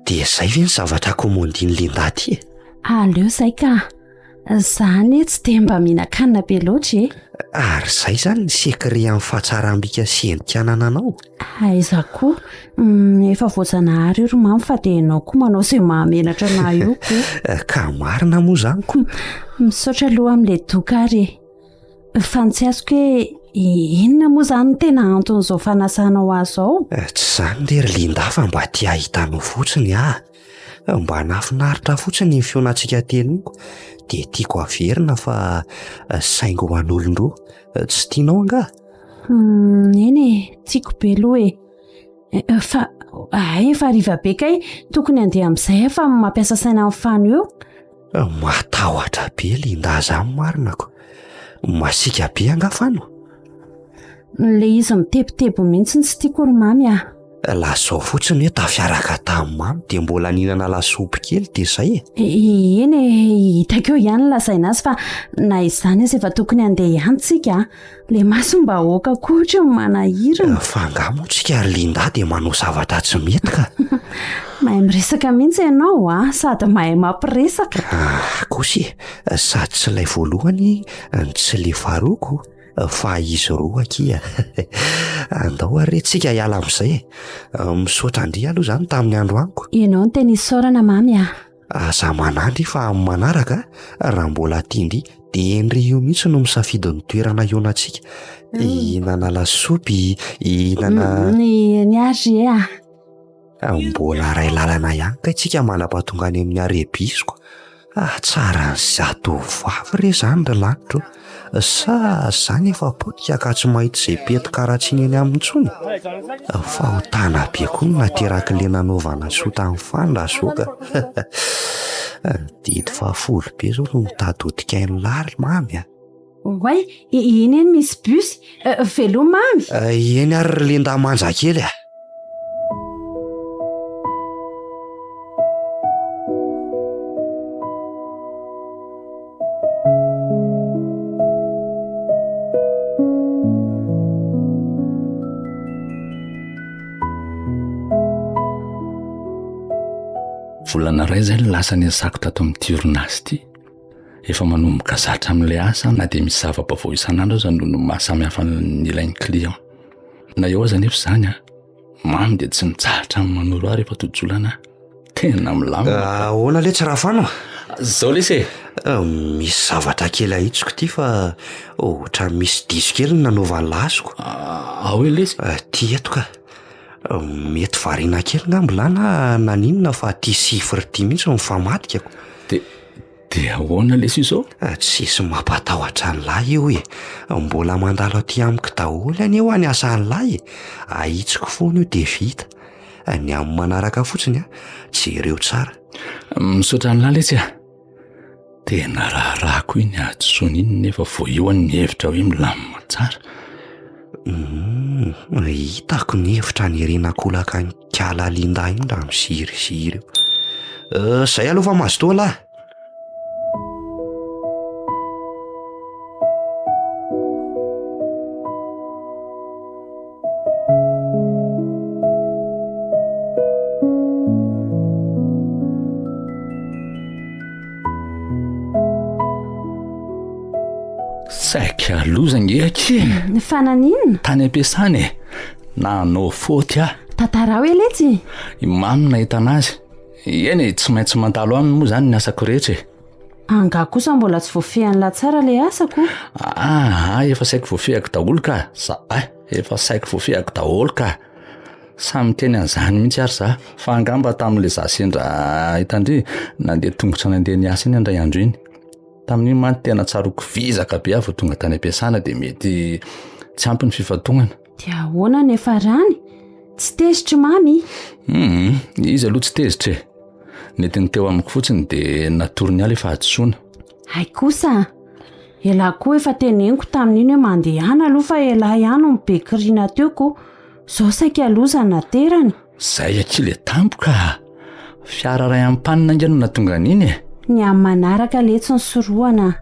Speaker 3: Dia zay ve ny zavatra komandin'i Linda ty e?
Speaker 1: Aleo zay ka. Za anie tsy dia mba mihinan-kanina be loatra e.
Speaker 3: Ary zay zany ny secret amin'ny fahatsaram-bika sy endrika anananao?
Speaker 1: Aiza koa. Mm, efa voajanahary io ry mamy fa dia ianao koa manao izay mahamenatra anah io ko.
Speaker 3: Ka marina moa zany ko.
Speaker 1: Misaotra aloha amin'ilay doka ary e. Fa ny tsy azoko hoe inona moa izany no tena anton'izao fanasanao ahy izao?
Speaker 3: Tsy izany re ry Linda fa mba te hahita anao fotsiny aho. Mba nahafinaritra fotsiny iny fihaonantsika telo iny ko, dia tiako haverina fa saingy ho an'olon-droa. Tsy tianao angaha?
Speaker 1: Hmm, eny e, tiako be aloha e. Eh, fa ay efa hariva be kay, tokony handeha amin'izay aho fa mampiasa saina amin'ny fano eo.
Speaker 3: Matahotra be Linda zany marina ko. Masiaka be angaha fano?
Speaker 1: Ilay izy mitebiteby mihitsy no tsy tiako ry mamy ah.
Speaker 3: Lazao fotsiny hoe tafiaraka tamin'i Mamy dia mbola nihinana lasopy kely dia izay
Speaker 1: e. Eny e, hitako eo ihany ny lazaina azy fa na izany aza efa tokony handeha ihany tsika a. Le masom-bahoaka koa ohatry ny manahirana.
Speaker 3: Fa angaha moa tsika ry Linda dia manao zavatra tsy mety ka.
Speaker 1: Mahay miresaka mihitsy ianao a, sady mahay mampiresaka.
Speaker 3: Ah, kosa e, sady tsy ilay voalohany no tsy ilay faharoa ko. Fa izy roa akia. Andao ary re tsika hiala amin'izay e. Misaotra an-dry aloha izany tamin'ny androaniko.
Speaker 1: Ianao no tena isaorana Mamy a.
Speaker 3: Aza manahy ndry fa amin'ny manaraka raha mbola tian-dry dia ndry io mihitsy no misafidy ny toerana hihaonantsika. Hihinana lasopy, hihinana.
Speaker 1: Ny ahy ry e a.
Speaker 3: Mbola ray lalana ihany kay tsika mandrapatonga any amin'ny arebisko. Ah, tsara ny zatovovavy re zany ry lanitro. Sa zany efa potika ka tsy mahita izay peti-karatsiana eny aminy intsony? Fahotana be koa no naterak'ilay nanaovana soa tamin'ny fandra zao ka. Didy fahafolo be zao no mitady hodikain'ny lahy ry mamy a.
Speaker 1: Oay, iny eny misy bus. Veloma Mamy.
Speaker 3: Eny ary ry Linda manja kely a.
Speaker 2: Volana iray izay no lasa niasako tato amin'ity orinasa ity. Efa manomboka zatra amin'ilay asa na dia misy zava-baovao isan'andro aza noho ny maha samy hafa ny ilain'ny client. Na eo aza anefa izany an, Mamy dia tsy mitsahatra amin'ny manoro ahy rehefa tojolana aho. Tena milamina.
Speaker 3: Ah, ahoana letsy Rafano?
Speaker 2: Zao lesy e.
Speaker 3: Ah, misy zavatra kely ahitsiko ity fa ohatran'ny misy diso kely ny nanaovan'ny lasiko.
Speaker 2: Ah, ao e lesy.
Speaker 3: Ah, ty eto ka. Mety variana kely ngamba lah na naninona fa ty chiffre ty mihitsy no mifamadikako.
Speaker 2: De Dia ahoana lesy izao?
Speaker 3: Ah, tsisy mampatahotra an'lah io e. Mbola mandalo aty amiko daholo anie hoa ny asan'lah e. Ahitsiko foana io dia vita. Ny amin'ny manaraka fotsiny a, jereo tsara.
Speaker 2: Misaotra an'lah letsy a. Tena raharahako iny hadisoana iny nefa vao io aho nihevitra hoe milamina tsara.
Speaker 3: Hum, hitako ny hevitra nirenako olaka an'i Kala Linda iny raha miziriziry io. Euh, zay aloha fa mazotoa lahy.
Speaker 2: Saika loza nge akia
Speaker 1: e. Fa naninona?
Speaker 2: Tany am-piasana e. Nanao faute aho.
Speaker 1: Tantarao e letsy.
Speaker 2: I Mamy nahitana azy. Eny e, tsy maintsy mandalo aminy moa izany ny asako rehetra e.
Speaker 1: Angaha kosa mbola tsy voafehin'lah tsara ilay asako?
Speaker 2: Aa, efa saiky voafehako daholo ka. Za, ay, efa saiky voafehako daholo ka. Samy miteny an'izany mihitsy ary za. Fa angamba tamin'ilay za sendra hitandry, nandeha tongotra nandeha niasa iny indray andro iny. Tamin'iny mantsy tena tsaroako vizaka be aho vao tonga tany am-piasana dia mety tsy ampy ny fifantohana.
Speaker 1: Dia ahoana ny niafarany? Tsy tezitra i Mamy?
Speaker 2: Hum, izy aloha tsy tezitra e. Nentiny teo amiko fotsiny dia natorony ahy ilay fahadisoana.
Speaker 1: Hay kosa! Elah koa efa teneniko tamin'iny hoe mandehana aloha fa elah ihany no be kirina teo ko. Zao saika loza naterany.
Speaker 2: Zay akia le tampoka a! Fiara iray ampanina ange no nahatonga an'iny e!
Speaker 1: Ny amin'ny manaraka letsy ny sorohana a!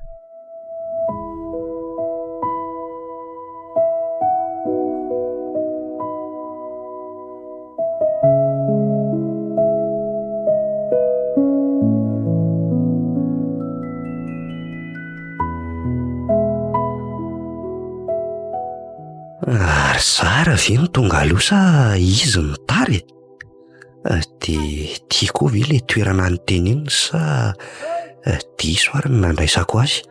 Speaker 3: Ary zara ve no tonga aloha sa izy no tara e? Dia tia koa ve ilay toerana noteneniny sa diso ary ny nandraisako azy?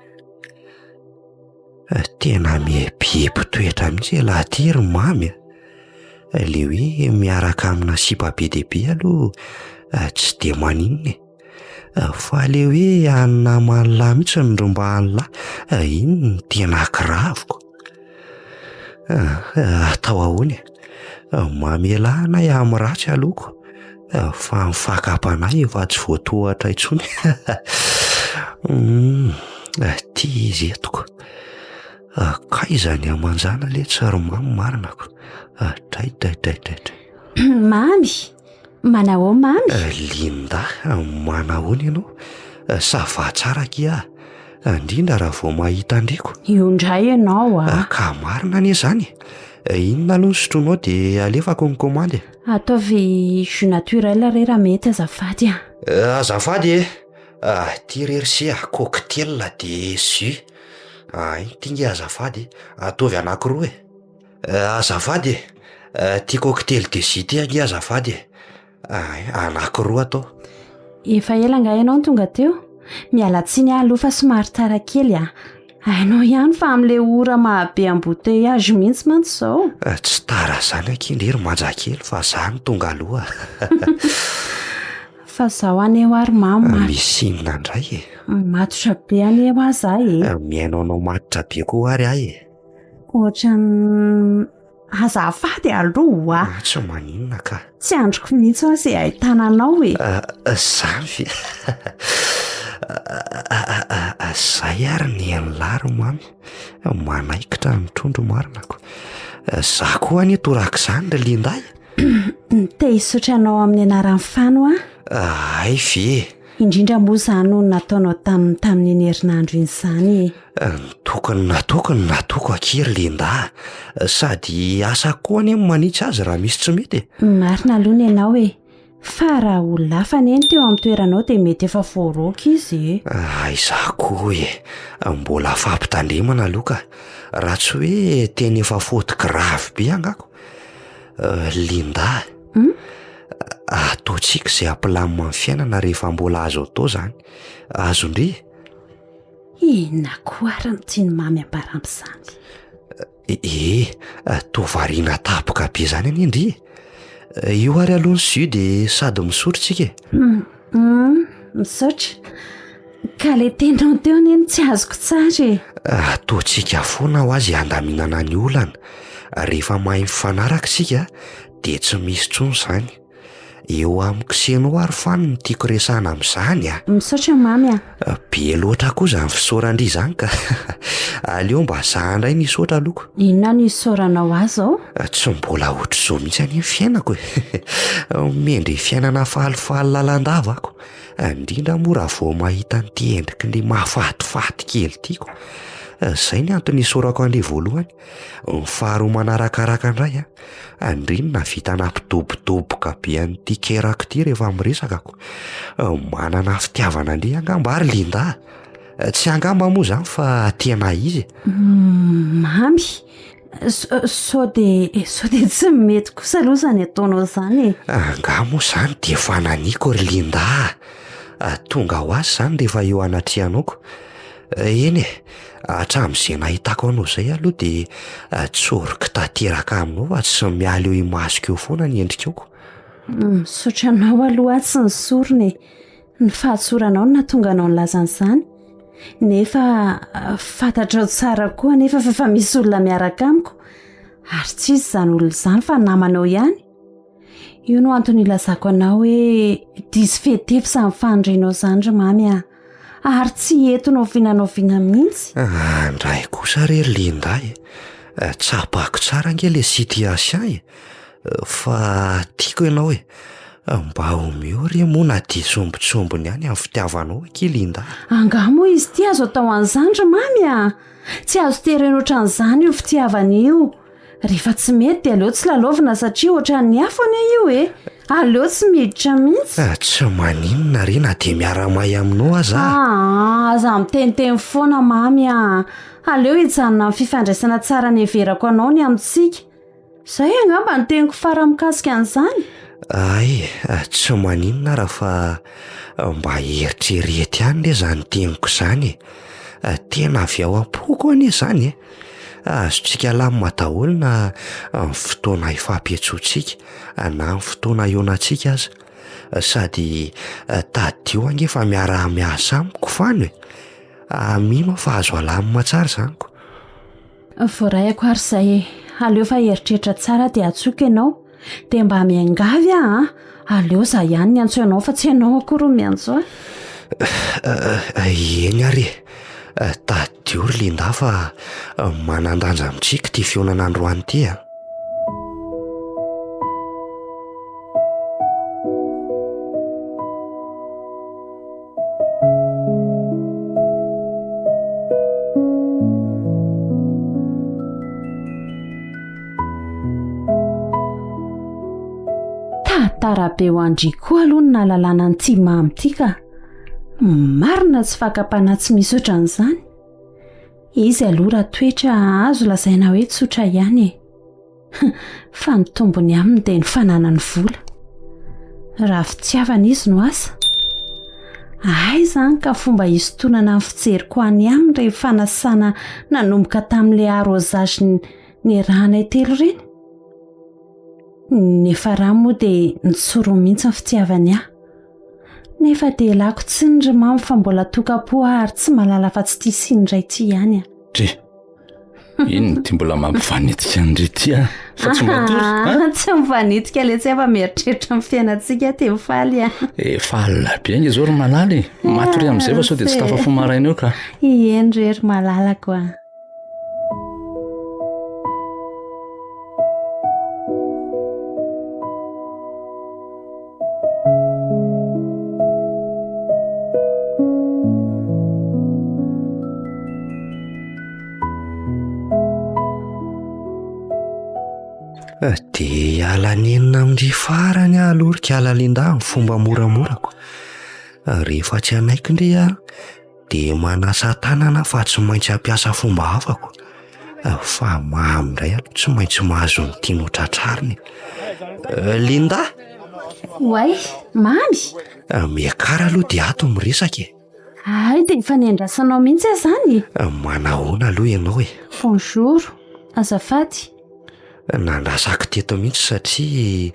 Speaker 3: Tena mieboebo toetra mihitsy ialahy ity ry Mamy a! Ilay hoe miaraka amina sipa be dia be aloha tsy dia maninona e! Fa ilay hoe any naman'lah mihitsy no rombahan'lah, iny no tena kiraviko. Atao ahoana e? Mamelà anay amin'ny ratsy aloha ko, fa ny fakam-panahy efa tsy voatohatra intsony. Ity izy eto ko. Kaiza ny hamanjana letsy ry mamy marina ko. Dray dray dray dray dray.
Speaker 1: Mamy! Manahô Mamy?
Speaker 3: Linda, manahoana ianao? Ça va tsara akia a! Indrindra raha vao mahita an-driko.
Speaker 1: Io indray ianao a!
Speaker 3: Ka marina anie izany e! Inona aloha no sotroinao dia alefako ny kaomandy e!
Speaker 1: Ataovy jus naturel re raha mety azafady a!
Speaker 3: Azafady e! Ity re ry se a, cocktail dia jus. Ity nge azafady, ataovy anankiroa e! Azafady e! Ity cocktail de jus ity ange azafady e! Anankiroa atao.
Speaker 1: Efa ela angaha ianao no tonga teo? Miala tsiny aho aloha fa somary tara kely a! Hainao ihany fa amin'ilay ora mahabe embouteillage mihitsy mantsy izao.
Speaker 3: Tsy tara izany akia ndry ry manja kely fa za no tonga aloha.
Speaker 1: Fa zao anie hoa ry mamy
Speaker 3: matotra. Misy inona indray e?
Speaker 1: Matotra be anie hoa za e.
Speaker 3: Mihaino anao matotra be koa ary aho e.
Speaker 1: Ohatran'ny azafady aloha.
Speaker 3: Ah, tsy maninona ka.
Speaker 1: Tsy andriko mihitsy hoa izay ahitana anao e.
Speaker 3: Zany ve? Zay ary ny an'lah ry mamy. Manaikitra ny trondro marina ko. Za koa anie torak'izany ry Linda e.
Speaker 1: Te hisaotra anao amin'ny anaran'i Fano aho.
Speaker 3: Hay ve e.
Speaker 1: Indrindra moa izany no nataonao taminy tamin'iny herinandro iny izany e.
Speaker 3: Ny tokony nataoko no nataoko akia ry Linda a. Sady asa koa anie ny manitsy azy raha misy tsy mety e.
Speaker 1: Marina aloha ny anao e. Fa raha olona hafa anie no teo amin'ny toeranao dia mety efa voaroaka izy e.
Speaker 3: Aiza koa e. Mbola fampitandremana aloha ka. Raha tsy hoe tena efa faute grave be angako. Linda a, ataontsika izay hampilamina ny fiainana rehefa mbola azo atao izany. Azon-dry?
Speaker 1: Inona koa ary no tian'i Mamy ambara amin'izany?
Speaker 3: Ee, toa variana tampoka be izany anie ndry e. Io ary aloha ny jus dia sady misotro tsika e.
Speaker 1: Hum, misaotra. Ka le teninao teo anie no tsy azoko tsara e.
Speaker 3: Ataontsika foana ho azy handaminana ny olana. Rehefa mahay mifanaraka isika dia tsy misy intsony izany. Eo amiko sy ianao ary Fano no tiako resahana amin'izany a.
Speaker 1: Misaotra Mamy a.
Speaker 3: Be loatra koa izany fisaoran-dry izany ka. Aleo mba za indray no hisaotra aloha.
Speaker 1: Inona no hisaoranao ahy izao?
Speaker 3: Tsy mbola ohatr'izao mihitsy anie ny fiainako e. Mendrika fiainana falifaly lalandava ako. Indrindra moa raha vao mahita an'ity endriky ny mahafatifaty kely ity ko. Izay ny antony isaorako an'ilay voalohany. Ny faharoa manarakaraka indray an, ndry no nahavita nampidobodoboka be an'ity kerako ity rehefa miresaka ko. Manana fitiavana ndry angamba ary Linda a. Tsy angamba moa izany fa tena izy e.
Speaker 1: Mamy, Sao dia sao dia tsy mety kosa aloha izany ataonao izany e.
Speaker 3: Angaha moa izany dia fananiko ry Linda a! Tonga ho azy izany rehefa eo anatrehanao ko. Eny e, hatramin'izay nahitako anao izay aloha dia tsoriko tanteraka aminao fa tsy miala eo imasoko eo foana ny endrikao ko.
Speaker 1: Misaotra anao aloha aho tsy nisorona e. Ny fahatsoranao no nahatonga anao nilaza an'izany. Nefa fantatrao tsara koa anefa fa efa misy olona miaraka amiko. Ary tsy iza izany olona izany fa namanao ihany. Io no antony ilazako anao hoe diso fetefy izany fanirianao izany ry Mamy a. Ary tsy hety na oviana na oviana mihitsy.
Speaker 3: Andray kosa re ry Linda e. Tsapako tsara ange ilay situation e. Fa tiako ianao e. Mba omeo re moa na dia sombintsombiny ihany amin'ny fitiavanao akia Linda.
Speaker 1: Angaha moa izy ity azo atao an'izany ry Mamy a! Tsy azo terena ohatran'izany io fitiavana io. Rehefa tsy mety dia aleo tsy lalaovina satria ohatran'ny afo anie io e! Aleo tsy miditra mihitsy.
Speaker 3: Tsy maninona re na dia miara-may aminao aza
Speaker 1: aho. Aa, aza miteniteny foana Mamy a! Aleo hijanona amin'ny fifandraisana tsara niheverako anao ny amintsika. Izay angamba ny teniko farany mikasika an'izany.
Speaker 3: Hay, tsy maninona ara fa mba eritrereto ihany re izany teniko izany e. Tena avy ao am-poko anie izany e. Azontsika alamina daholo na ny fotoana ifampiantsoantsika na ny fotoana ihaonantsika aza. Sady tadidio ange fa miaraha-miasa amiko Fano e. Mino aho fa azo alamina tsara izany ko.
Speaker 1: Voarayako ary izay e. Aleo fa hieritreritra tsara dia antsoiko ianao. Dia mba miangavy aho an! Aleo izaho ihany ny antso anao fa tsy ianao akory no miantso ahy.
Speaker 3: Eny ary e. Tadidio ry Linda fa manan-danja amintsika ity fihaonana androany ity an.
Speaker 1: Tara be ho an-dry koa aloha ny nahalalana an'ity Mamy ity ka. Marina tsy fakam-panahy tsy misy ohatran'izany. Izy aloha raha toetra azo lazaina hoe tsotra ihany e. Fa ny tombony aminy dia ny fananany vola. Raha fitiavana izy no asa. Aiza any ka fomba hisintonana ny fijeriko any aminy ireny fanasana nanomboka tamin'ilay arrosage niarahanay telo ireny? Nefa raha moa dia nitsorony mihitsy ny fitiavany ahy. Nefa dia lako tsiny ry mamy fa mbola tokam-po aho ary tsy mahalala fa tsy tia siny iray ity ihany aho.
Speaker 2: Dre, inona ity mbola mampivanitika an-dry ity a? Fa tsy matory,
Speaker 1: a? Tsy mivanitika letsy aho fa mieritreritra ny fiainantsika dia mifaly a.
Speaker 2: Eh, faly be ange izao ry malala e. Matoria amin'izay fa sao dia tsy tafafoha maraina eo ka.
Speaker 1: Eny re ry malalako a.
Speaker 3: Dia hiala nenina amin-dry farany aho aloha ry kala Linda amin'ny fomba moramorako. Rehefa tsy hanaiky ndry aho Dia manasa tanana aho fa tsy maintsy hampiasa fomba hafa ko. Fa mamy indray aloha tsy maintsy mahazo ny tiany ho tratrarina e. Linda!
Speaker 1: Oay, Mamy!
Speaker 3: Miakara aloha dia ato miresaka e.
Speaker 1: Hay dia efa niandrasanao mihitsy aho izany
Speaker 3: e. Manahoana aloha ianao e?
Speaker 1: Bonjour, azafady.
Speaker 3: Nandrasako teto mihitsy satria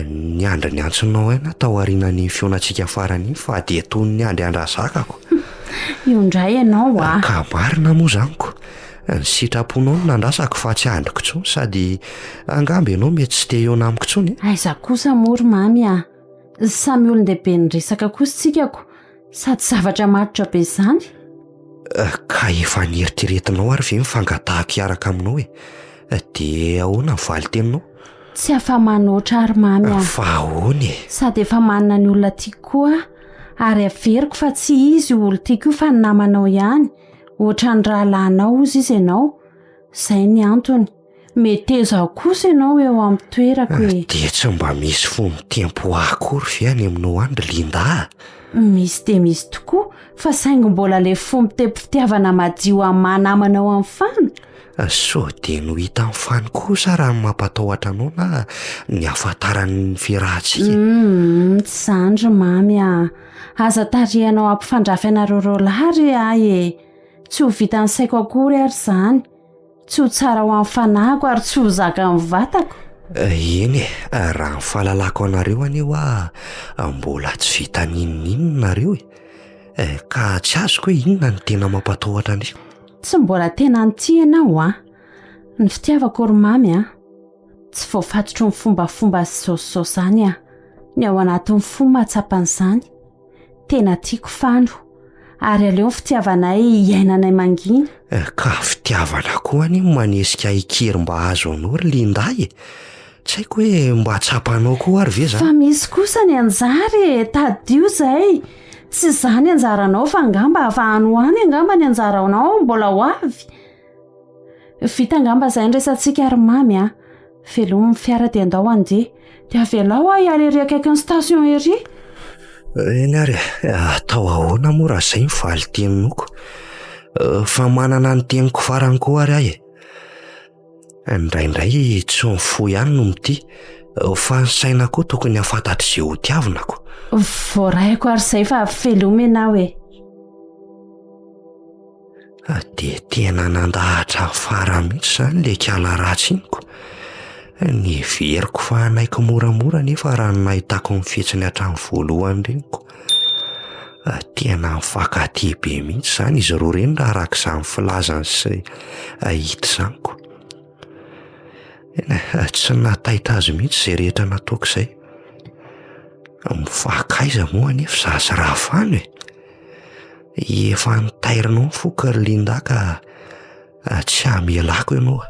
Speaker 3: niandry ny antsonao aina tao aorianan'iny fihaonantsika farany iny fa dia toy ny niandry an-drazakako.
Speaker 1: Io indray ianao a!
Speaker 3: Ka marina moa izany ko! Ny sitraponao no nandrasako fa tsy andriko intsony sady angamba ianao mety tsy te hihaona amiko intsony e!
Speaker 1: Aiza kosa moa ry Mamy a! Samy olon-dehibe niresaka kosa isika ko! Sady zavatra matotra be izany.
Speaker 3: Ka efa nieritreretinao ary ve ny fangatahako hiaraka aminao e? Dia ahoana ny valin-teninao?
Speaker 1: Tsy afa-manoatra ary Mamy a!
Speaker 3: Fa ahoana e?
Speaker 1: Sady efa manana ny olona tiako koa aho, ary averiko fa tsy izy io olon-tiako io fa ny namanao ihany, ohatran'ny rahalahinao hozy izy ianao, izay ny antony. Meteza kosa ianao eo amin'ny toerako e.
Speaker 3: Dia tsy mba misy fo mitempo ahy akory ve any aminao any ry Linda a?
Speaker 1: Misy dia misy tokoa, fa saingy mbola ilay fo mitempo fitiavana madio amin'ny maha namanao amin'i Fano.
Speaker 3: Sao dia no hitan'i Fano kosa raha ny mampatahotra anao na ny hahafantarany ny fiarahantsika e?
Speaker 1: Humm, tsy izany ry Mamy a! Aza tarihanao hampifandrafy anareo roalahy re ahy e! Tsy ho vitan'ny saiko akory ary izany. Tsy ho tsara ho an'ny fanahiko ary tsy ho zakan'ny vatako.
Speaker 3: Eny e, raha ny fahalalako anareo anie hoa mbola tsy vita n'inon'inona nareo e. Ka tsy azoko hoe inona no tena mampatahotra an'io.
Speaker 1: Tsy mbola tena nitia ianao an. Ny fitiavako ry mamy an. Tsy voafatotry ny fombafomba sy izao sy izao izany aho. Ny ao anatin'ny fo mahatsapa an'izany. Tena tiako Fano, ary aleo ny fitiavanay hiainanay mangina.
Speaker 3: Ka fitiavana koa anie no manesika ahy hikiry mba hahazo anao ry Linda e! Tsy haiko hoe mba tsapanao koa ary ve izany?
Speaker 1: Fa misy kosa ny anjara e! Tadidio izay! Tsy izaho ny anjaranao fa angamba hafa any ho any angamba ny anjaranao mbola ho avy. Vita angamba izay ny resatsika ry Mamy a! Velomy ny fiara dia andao handeha. Dia avelao aho hiala ery akaikin'ny station ery.
Speaker 3: Eny ary e, atao ahoana moa raha izay ny valin-teninoko? Fa manana ny teniko farany koa ary aho e. Indraindray tsy ny fo ihany no mitia, fa ny saina koa tokony hahafantatra izay hotiavina ko.
Speaker 1: Voaraiko ary izay fa velomy ianao e.
Speaker 3: Dia tena nandahatra ny farany mihitsy izany ilay kala ratsy iny ko. Neveriko fa hanaiky moramora nefa raha ny nahitako ny fihetsiny hatramin'ny voalohany ireny ko. Tena mifankatia be mihitsy izany izy roa ireny raha araka izany filazany sy hita izany ko. Tsy nahataitra azy mihitsy izay rehetra nataoko izay. Mifankaiza moa anefa izaho sy Rafano e. Efa nitairinao ny foko ry Linda ka tsy hamelako ianao.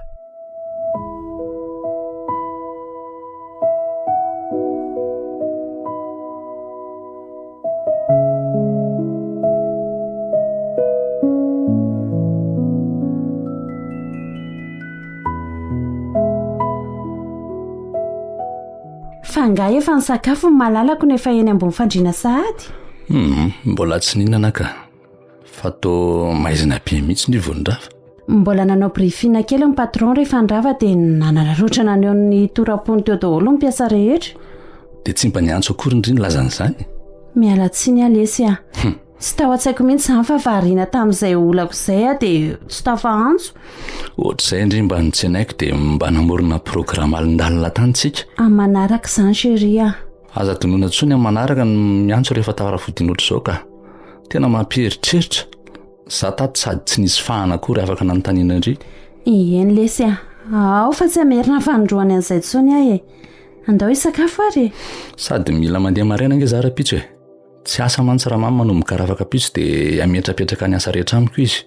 Speaker 1: Fa angaha efa nisakafo ny malalako no efa eny ambony fandriana sahady?
Speaker 2: Hum, mbola tsy nihinana ka. Fa toa maizina be mihitsy ny vondrava.
Speaker 1: Mbola nanao briefing kely ny patron rehefa nirava dia nanararaotra naneho ny tora-pony teo daholo ny mpiasa rehetra.
Speaker 2: Dia tsy mba niantso akory ndry nilaza an'izany?
Speaker 1: Miala tsiny aho lesy a. Tsy tao an-tsaiko mihitsy izany fa variana tamin'izay olako izay aho dia tsy tafa-antso.
Speaker 2: Ohatr'izay ndry mba notsenaiko dia mba namorona programa alindalina tany tsika.
Speaker 1: Amin'ny manaraka izany chérie a.
Speaker 2: Aza adinoina intsony amin'ny manaraka ny miantso rehefa tafara-fodiana ohatr'izao ka. Tena mampieritreritra. Za tato sady tsy nisy fahana akory afaka nanontaniana an-dry.
Speaker 1: Eny lesy a! Ao fa tsy hamerina fanindroany an'izay intsony aho e! Andao hisakafo ary e!
Speaker 2: Sady mila mandeha maraina ange za rahampitso e! Tsy asa mantsy Ramamy manomboka rafakapitso dia hametrapetraka ny asa rehetra amiko izy.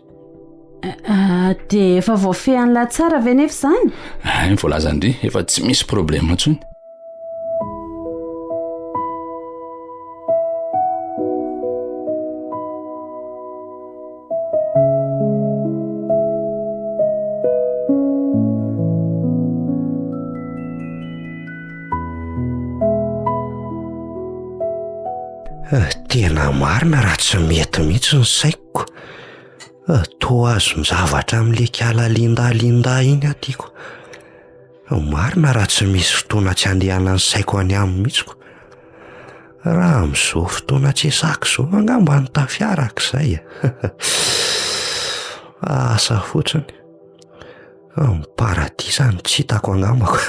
Speaker 1: Ah, dia efa voafehin'lah tsara ve nefa izany?
Speaker 2: Hay ny voalazan-dry, efa tsy misy problème intsony.
Speaker 3: Tena marina raha tsy mety mihitsy ny saiko. Toa azon-javatra amin'ilay kala Linda Linda iny aho tiako. Marina raha tsy misy fotoana tsy andehanan'ny saiko any aminy mihitsy ko. Raha amin'izao fotoana tsy esako izao angamba ny tafiaraka izay. Asa fotsiny. Ny paradisa no tsy hitako angambako.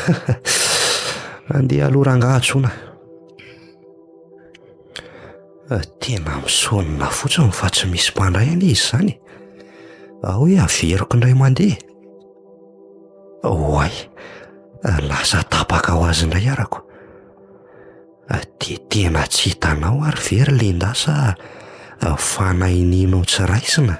Speaker 3: Andeha aloha rangaha antsoina. Tena misaonina fotsiny fa tsy misy mpandray anie izy izany e. Ao hoe averiko indray mandeha. Oay, lasa tapaka ho azy indray arako. Dia tena tsy hitanao ary ve ry Linda sa fanahininao tsy raisina?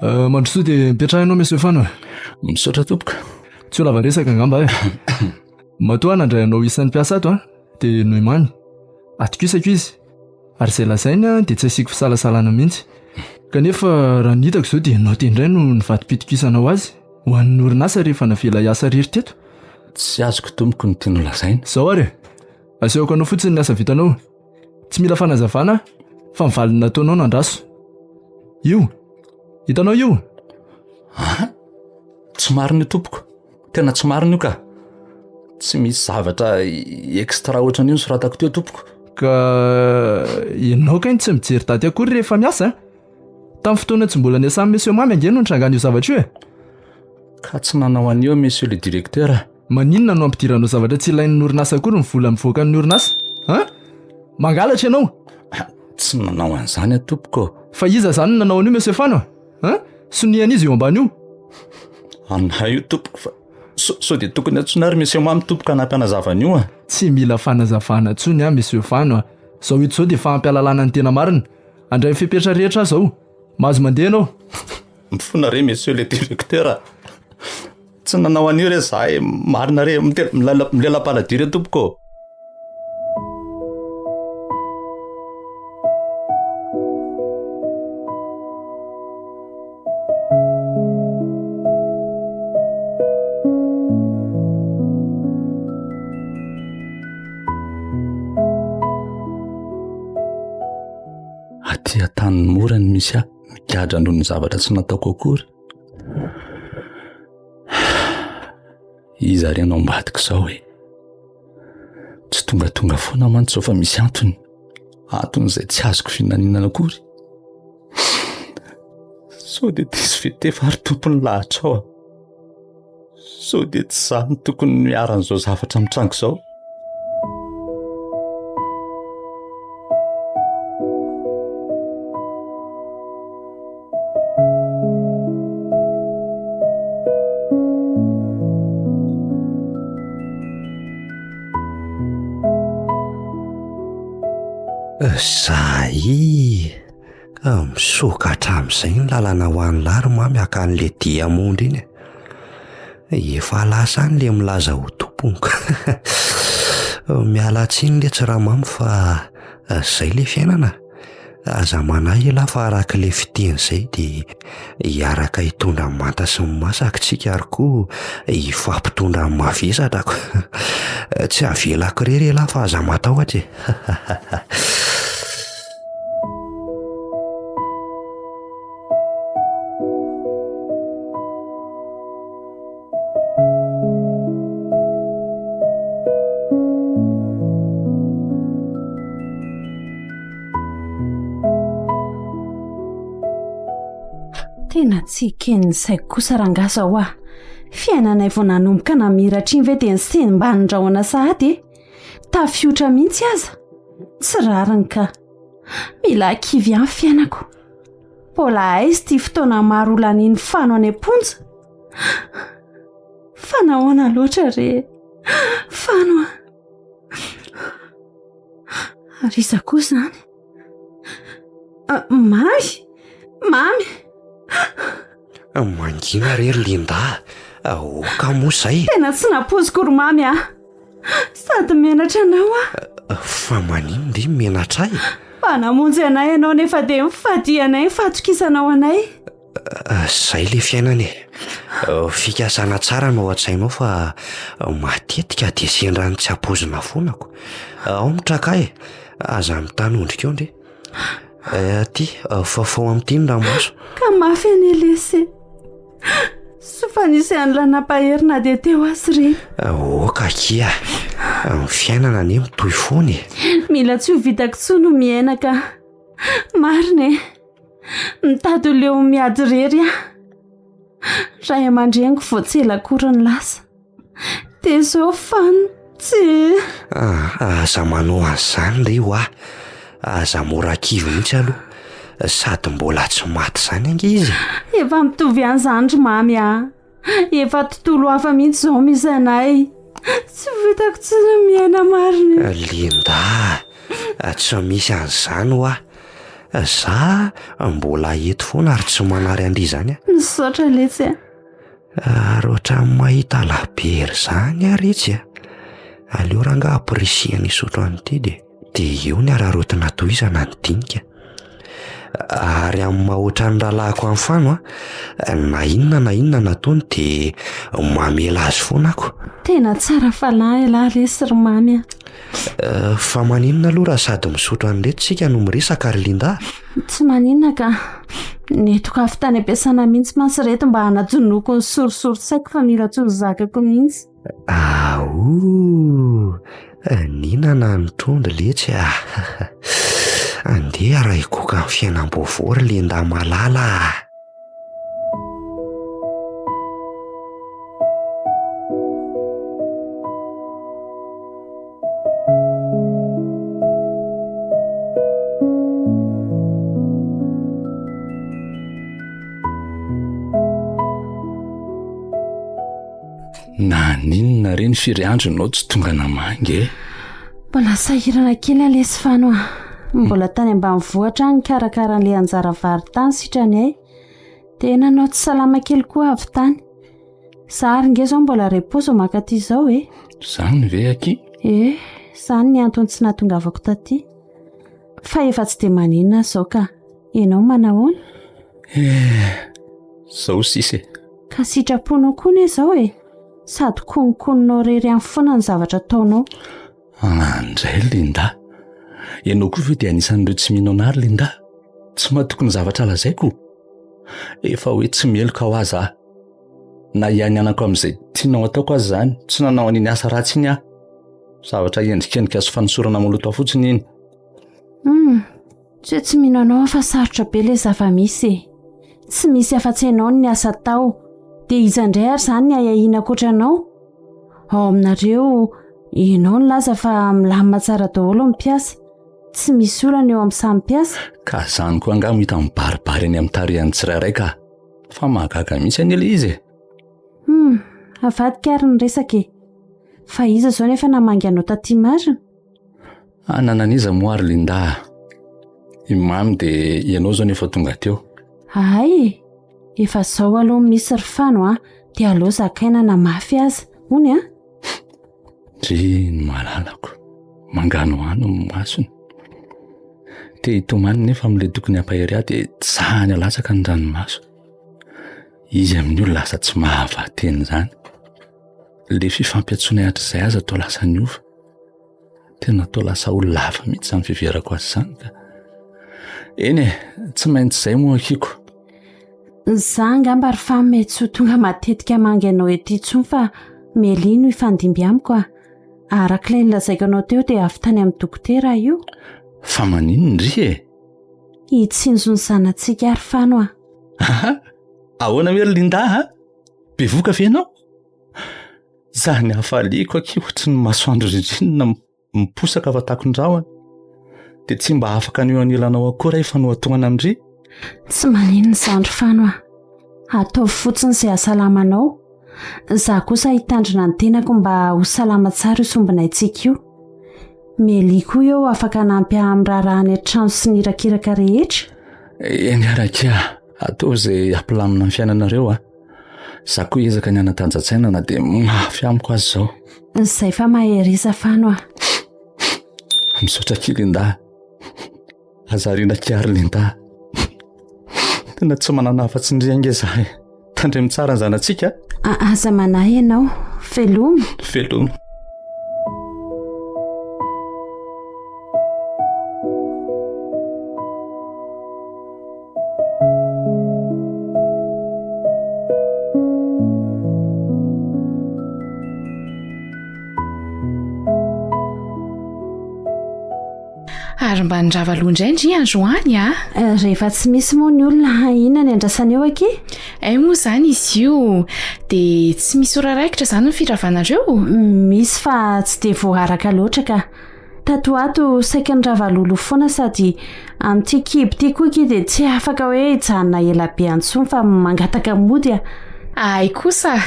Speaker 4: Euh, mandrosoa dia mipetraha ianao Monsieur Fano.
Speaker 2: Misaotra tompoko.
Speaker 4: Tsy ho lava resaka angamba e. Matoa nandray anao isan'ny mpiasa ato a, dia noimany. Atokisako izy. Ary izay lazainy a, dia tsy asiako fisalasalana mihitsy. Kanefa raha ny hitako izao dia ianao tena indray no nivadi-pitokisana ho azy, ho an'ny orinasa rehefa navela hiasa irery teto.
Speaker 2: Tsy azoko tompoko ny tianao lazaina.
Speaker 4: Izao ary e, asehoko anao fotsiny ny asa vitanao. Tsy mila fanazavana fa ny valiny nataonao no andraso. Io! Hitanao io?
Speaker 2: Ah! Tsy marina io tompoko. Tena tsy marina io ka. Tsy misy zavatra extra ohatran'io nosoratako teo tompoko.
Speaker 4: Ka ianao kay no tsy mijery daty akory rehefa miasa a? Tamin'ny fotoana tsy mbola niasan'i Monsieur Mamy ange no nitrangan'io zavatra io e.
Speaker 2: Ka tsy nanao an'io Monsieur le directeur.
Speaker 4: Maninona no ampidiranao zavatra tsy ilain'ny orinasa akory ny vola mivoaka ny orinasa? Hein? Mangalatra ianao!
Speaker 2: Tsy nanao an'izany aho tompoko.
Speaker 4: Fa iza izany no nanao an'io Monsieur Fano? Hein? Sonian'iza io ambany io?
Speaker 2: Anay io tompoko fa sao sao dia tokony antsoina ary Monsieur Mamy tompoko hanampy hanazava an'io a.
Speaker 4: Tsy mila fanazavana intsony aho Monsieur Fano a. Izao hita izao dia efa ampy ahalalana ny tena marina. Handray ny fepetra rehetra aho izao. Mahazo mandeha ianao.
Speaker 2: Mifona re Monsieur le directeur a. Tsy nanao an'io re za e, marina re, milela-paladia re tompoko ô. Aty Antanimora no misy ahy, migadra noho ny zavatra tsy nataoko akory. Iza ary ianao ambadika izao e? Tsy tongatonga foana mantsy izao fa misy antony. Antony izay tsy azoko finaninana akory. Sao dia diso fitefa ary tompon'ny lahatra ao. Sao dia tsy izaho no tokony niharan'izao zavatra mitranga izao?
Speaker 3: Zay! Misokatra amin'izay ny lalana ho an'i Lary mamy haka an'ilay diamondra iny e. Efa lasa any le milaza ho tompony ka. Miala tsiny letsy Ramamy fa zay le fiainana. Aza manahy elah fa araka le fiteny zay de hiaraka hitondra ny manta sy ny masaka tsika ary koa hifampitondra ny mavesatra ko. Tsy avelako irery elah fa aza matahotra e.
Speaker 1: Tena tsy eken'ny saiko kosa rangahy zao ah. Fiainanay vao nanomboka namiratra iny ve dia nisenimbanin-drahona sahady e? Tafiotra mihitsy aza. Tsy rariny ka. Mila kivy ihany fiainako. Mbola aiza ity fotoana maro ho lanian'i Fano any am-ponja? Fa nahoana loatra re? Fano a! Ary iza koa izany? Ah, Mamy! Mamy!
Speaker 3: Mangina re ry Linda a! Oka moa izay.
Speaker 1: Tena tsy nampoiziko ry Mamy a! Sady menatra anao aho.
Speaker 3: Fa maninona ry menatra ahy?
Speaker 1: Mba namonjy anay ianao nefa dia nifadianay ny fahatokisanao anay.
Speaker 3: Zay le fiainana e. Fikasana tsara no ao an-tsainao fa matetika dia sendra ny tsy ampoizina foana ko. Ao mitraka ahy e. Aza mitanondrika eo ndry. Aty, fafao amin'ity ny ranomaso.
Speaker 1: Ka mafy anie lesy e. Soa fa nisy an'ilay nampahery na dia teo aza ireny.
Speaker 3: Ok akia, ny fiainana anie mitohy foana e.
Speaker 1: Mila tsy ho vitako intsony ny miaina ka. Marina e. Mitady ho leo miady irery aho. Ray aman-dreniko vao tsy ela akory ny lasa. Dia izao fan tsy.
Speaker 3: Ah, aza manao an'izany re hoa. Aza mora kivy mihitsy aloha. Sady mbola tsy maty izany ange izy.
Speaker 1: Efa mitovy ihany izany ry mamy a. Efa tontolo hafa mihitsy izao misy anay. Tsy vitako intsony ny miaina marina e.
Speaker 3: Linda, tsy misy an'izany hoa. Za mbola eto foana ary tsy manary an-dry izany aho.
Speaker 1: Misaotra letsy a.
Speaker 3: Ary ohatran'ny mahita labiera izany aho retsy a. Aleo rangaha ampirisihana hisotro an'ity dia dia eo ny araraotina tohizana ny dinika. Ary amin'ny maha ohatran'ny rahalahiko an'i Fano a, na inona na inona nataony dia mamela azy foana ako.
Speaker 1: Tena tsara fanahy ialahy resy ry Mamy a.
Speaker 3: Eh, fa maninona aloha raha sady misotro an'ireto isika no miresaka ry Linda?
Speaker 1: Tsy maninona ka. Nentiko avy tany am-piasana mihitsy mantsy ireto mba hanajonoako ny sorisorin-tsaiko fa mila tsy ho zakako mihitsy.
Speaker 3: Aoh, nihinana ny trondro letsy ah. Andeha raha hikoka ny fiainam-baovao ry Linda malala ah.
Speaker 2: Naninona re ny firy andro ianao tsy tonga namangy e?
Speaker 1: Mbola sahirana kely aho lesy Fano a. Mbola tany ambanivohitra aho nikarakara an'ilay anjara vary tany sitrany ay. Dia nanao tsy salama kely koa avy tany. Za ary nge zao mbola repos vao maka aty izao e.
Speaker 2: Zany ve aky?
Speaker 1: Eh, zany ny antony tsy nahatongavako taty. Fa efa tsy dia maninona aho izao ka. Ianao manahoana?
Speaker 2: Eh, zao sisa e.
Speaker 1: Ka sitraponao koa ne izao e. Sady kononkononao irery ihany foana ny zavatra ataonao.
Speaker 2: Andray Linda. Ianao koa ve dia anisan'ireo tsy mino anah ry Linda? Tsy matoky ny zavatra lazaiko? Efa hoe tsy meloka aho aza aho. Na hianianako amin'izay tianao ataoko aza izany, tsy nanao an'iny asa ratsy iny aho. Zavatra endrikendrika sy fanosorana maloto fotsiny iny.
Speaker 1: Hum, tsy hoe tsy mino anao aho fa sarotra be ilay zava-misy e. Tsy misy afa-tsy ianao no niasa tao. Dia iza indray ary izany ny ahiahiana ankoatra anao? Ao aminareo, ianao nilaza fa milamina tsara daholo ny mpiasa. Tsy misy olana eo amin'ny samy mpiasa.
Speaker 2: Ka izany koa angaha no hita mibaribary eny amin'ny tarehan'ny tsirairay ka. Fa mahagaga mihitsy anie ilay izy e.
Speaker 1: Hum, avadika ary ny resaka e. Fa iza izao nefa namangy anao taty marina?
Speaker 2: Ananan'iza moa ary Linda a? I Mamy dia ianao izao nefa tonga teo.
Speaker 1: Hay e! Efa zao aloha misy ry Fano a! Dia aleo zakaina na mafy aza, hono a!
Speaker 2: Ndry ny malalako, manganohano ny masony. Te hitomany nefa amin'ilay tokony hampahery ahy dia tsy sahany alatsaka ny ranomaso. Izy amin'io lasa tsy mahavaha teny izany. Ilay fifampiantsoanay hatrizay aza toa lasa niova. Tena toa lasa olona hafa mihitsy izany fiheverako azy izany ka. Eny e, tsy maintsy izay moa akiko.
Speaker 1: Za angamba ry Famy mety tsy ho tonga matetika hamangy anao ety intsony fa Melia no hifandimby amiko a. Araka ilay nolazaiko anao teo dia avy tany amin'ny dokotera aho io.
Speaker 2: Fa maninona ry e?
Speaker 1: Hitsinjo ny zanatsika ary Fano a.
Speaker 2: Aha, ahoana hoe ry Linda a? Bevoka ve ianao? Izany hafaliako akia ohatry ny masoandro ririnina miposaka fa takon-drahona. Dia tsy mba afaka ny eo anilanao akory aho hifanohatohana amin-dry.
Speaker 1: Tsy maninona izany ry Fano a. Ataovy fotsiny izay hahasalama anao. Izaho kosa hitandrina ny tenako mba ho salama tsara io sombinaintsika io. Melia koa eo afaka hanampy ahy amin'ny raharaha any an-trano sy ny irakiraka rehetra.
Speaker 2: Eny ary akia, ataovy izay hampilamina ny fiainanareo a. Za koa hiezaka ny hanatanjatsaina na dia mafy amiko aza izao.
Speaker 1: Izay fa mahereza Fano a.
Speaker 2: Misaotra akia Linda. Aza ariana akia ry Linda. Tena tsy manana afa-tsy ndry ange za e. Tandremo tsara ny zanatsika.
Speaker 1: Aza manahy ianao. Veloma.
Speaker 2: Veloma.
Speaker 5: Ary mba nirava aloha indray ndry androany a!
Speaker 1: Eh, rehefa tsy misy moa ny olona, inona ny andrasana eo akia?
Speaker 5: Hay moa izany izy io, dia tsy misy ora raikitra izany ny firavanareo?
Speaker 1: Misy fa tsy dia voaraka loatra ka. Tato ho ato saika nirava loloha foana sady amin'ity kibo ity koa akia dia tsy afaka hoe hijanona ela be intsony fa mangataka mody aho.
Speaker 5: Hay kosa!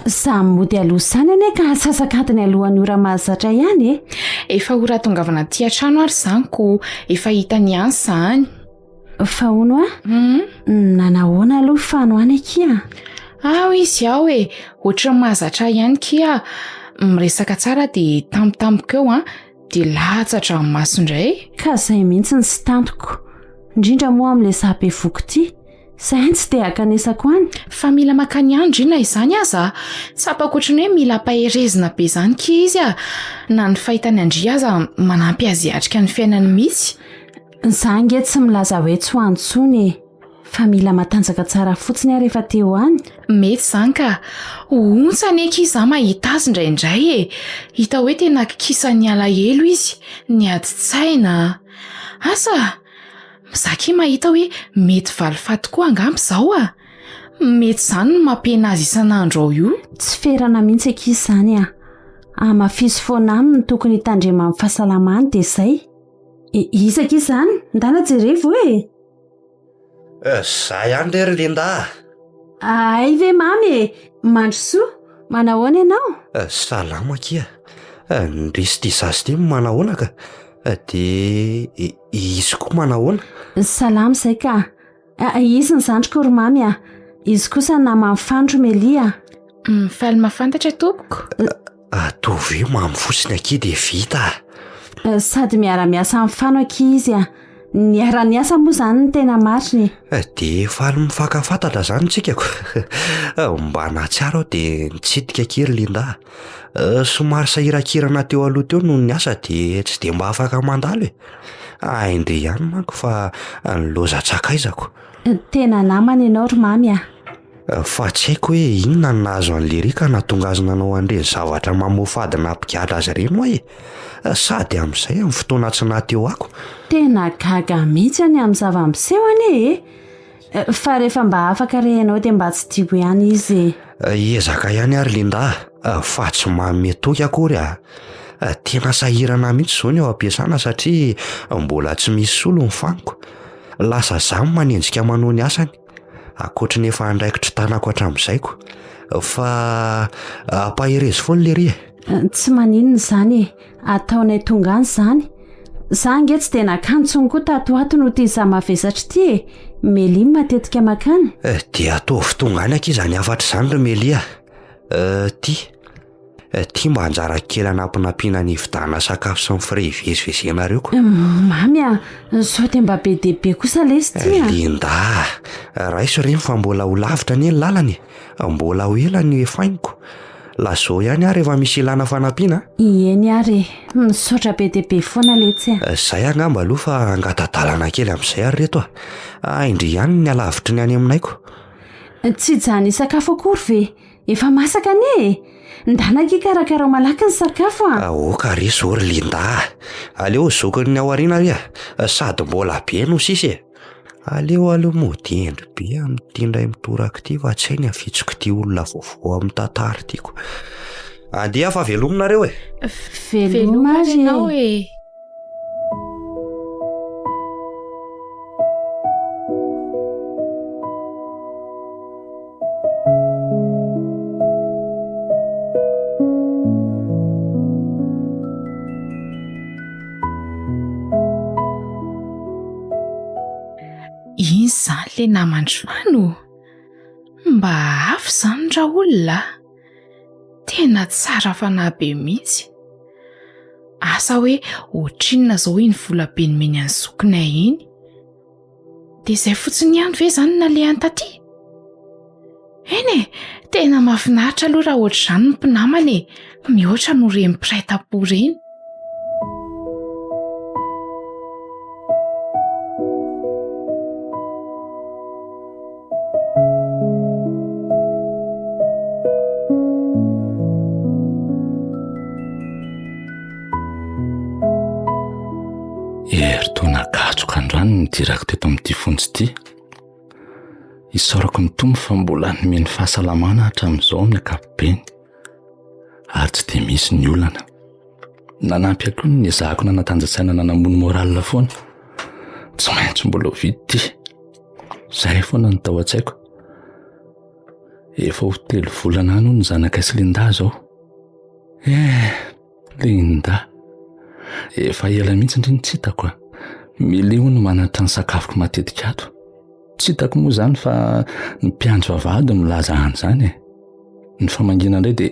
Speaker 1: Za mody aloha izany anie ka antsasak'adiny alohan'ny ora mahazatra ihany e!
Speaker 5: Efa ora hahatongavana aty an-trano ary izany ko efa hitany ihany izany.
Speaker 1: Fa hono hoa, nanahoana aloha Fano any akia?
Speaker 5: Ao izy ao e, ohatran'ny mahazatra ahy ihany kia, miresaka tsara dia tampotampoka eo an, dia latsa-dranomaso indray.
Speaker 1: Ka izay mihitsy no tsy tantiko, indrindra moa amin'ilay za bevoka ity, izay no tsy te hankanesako any.
Speaker 5: Fa mila mankany ihany ndry na izany aza, tsapako ohatran'ny hoe mila ampaherezina be izany kia izy a, na ny fahitany an-dry aza manampy azy hiatrika ny fiainany mihitsy.
Speaker 1: Za ange tsy milaza hoe tsy ho any intsony e! Fa mila matanjaka tsara fotsiny aho rehefa te ho any.
Speaker 5: Mety izany ka! Ho ontsa anie akia za mahita azy indraindray e! Hita hoe tena kikisan'ny alahelo izy, ny adin-tsaina. Asa! Za akia mahita hoe mety valifaty koa angamba izao a! Mety izany no mampihena azy isan'andro ao io.
Speaker 1: Tsy ferana mihitsy akia izany a! Hamafiso foana aminy ny tokony hitandremany fahasalamany dia izay. Iza akia izany? Ndana jerevo e!
Speaker 3: Za ihany re ry Linda a!
Speaker 1: Hay ve mamy e! Mandrosoa, manahoana ianao?
Speaker 3: Salama akia! Ndry sy ity zaza ity manahoana ka! Dia izy koa manahoana?
Speaker 1: Salama izay ka! Izy ny zandriko ry mamy a! Izy kosa naman'i Fandro Melia a!
Speaker 5: Faly mahafantatra tompoko.
Speaker 3: Ataovy hoe mamy fotsiny akia dia vita
Speaker 1: a! Sady miara-miasa amin'i Fano akia izy a! Niara-niasa moa izany no tena marina
Speaker 3: e! Dia faly mifankafantatra izany tsika ko! Mba nahatsiaro aho dia nitsidika akia ry Linda a! Somary sahirankirana teo aloha teo noho ny asa dia tsy dia mba afaka mandalo e! Hain-dry ihany manko fa nilaozan-tsakaizako.
Speaker 1: Tena namana ianao ry Mamy a!
Speaker 3: Fa tsy haiko hoe inona no nahazo an'i Lery ka nahatonga azy nanao an'ireny zavatra mamoafady nampigadra azy ireny ho'a e! Sady amin'izay amin'ny fotoana tsy naha teo ako.
Speaker 1: Tena gaga mihitsy aho ny amin'ny zava-miseho anie e! Fa rehefa mba afaka re ianao dia mba tsidiho ihany izy e!
Speaker 3: Hiezaka ihany ary Linda a! Fa tsy manome toky akory a! Tena sahirana mihitsy izao ny ao am-piasana satria mbola tsy misy solo ny faniko. Lasa izaho no manenjika manao ny asany. Ankoatry ny efa andraikitry tanako hatramin'izay ko. Fa ampaherezo foana lery e.
Speaker 1: Tsy maninona izany e. Ataonay tonga any izany. Za ange tsy dia nakany intsony koa tato ho ato noho ity za mavesatra ity e. Melia no matetika makany.
Speaker 3: Eh, dia ataovy tonga any akia izany hafatra izany ry Melia a. Eh, ty. Eh, ty mba anjara kely anampinampiana ny hividianana sakafo sy ny frais hivezivezenareo ko.
Speaker 1: Mamy a, sao dia mba be dia be kosa lesy ty a.
Speaker 3: Linda a, raiso ireny fa mbola ho lavitra anie ny lalana e. Mbola ho ela ny efainiko. Lazao ihany aho rehefa misy ilana fanampiana a.
Speaker 1: Eny ary e, misaotra be dia be foana letsy a.
Speaker 3: Izay angamba aloha fa hangata-dalana kely amin'izay ary reto a. Hain-dry ihany ny halavitry ny any aminay ko.
Speaker 1: Tsy hijanona hisakafo akory ve? Efa masaka anie e! Ndana akia karakarao malaky ny sakafo a!
Speaker 3: Aoka re zao ry Linda a! Aleo zokin'ny ao aoriana ary a! Sady mbola be no sisa e! Aleo aloha mody hendry be amin'ity indray mitoraka ity fa tsy hay ny hafitsok'ity olona vaovao amin'ny tantara ity ko. Andeha fa veloma nareo e!
Speaker 1: Veloma ary
Speaker 5: ianao e! Iny izany ilay naman-dry Fano? Mba hafa izany raolona a! Tena tsara fanahy be mihitsy. Asa hoe ohatrinona izao iny vola be nomeny an'i zokinay iny. Dia izay fotsiny ihany ve izany no nalehany taty? Eny e, tena mahafinaritra aloha raha ohatr'izany ny mpinamana e, mihoatra noho ireny mpiray tampo ireny.
Speaker 2: Herintaona katroka androany no nidirako teto amin'ity fonja ity. Isaorako ny Tompo fa mbola nomeny fahasalamana hatramin'izao amin'ny ankapobeny ary tsy dia misy ny olana. Nanampy ahy koa ny niezahako nanatanjatsaina nanambony moral foana. Tsy maintsy mbola ho vita ity. Izay foana no tao an-tsaiko. Efa ho telo volana any hono ny zanakay sy Linda izao. Eh, Linda. Efa ela mihitsy ndry no tsy hitako a. Milly hono manatitra ny sakafoko matetika ato. Tsy hitako moa izany fa ny mpiandry vavahady no milaza an'izany e. Ny famangiana indray dia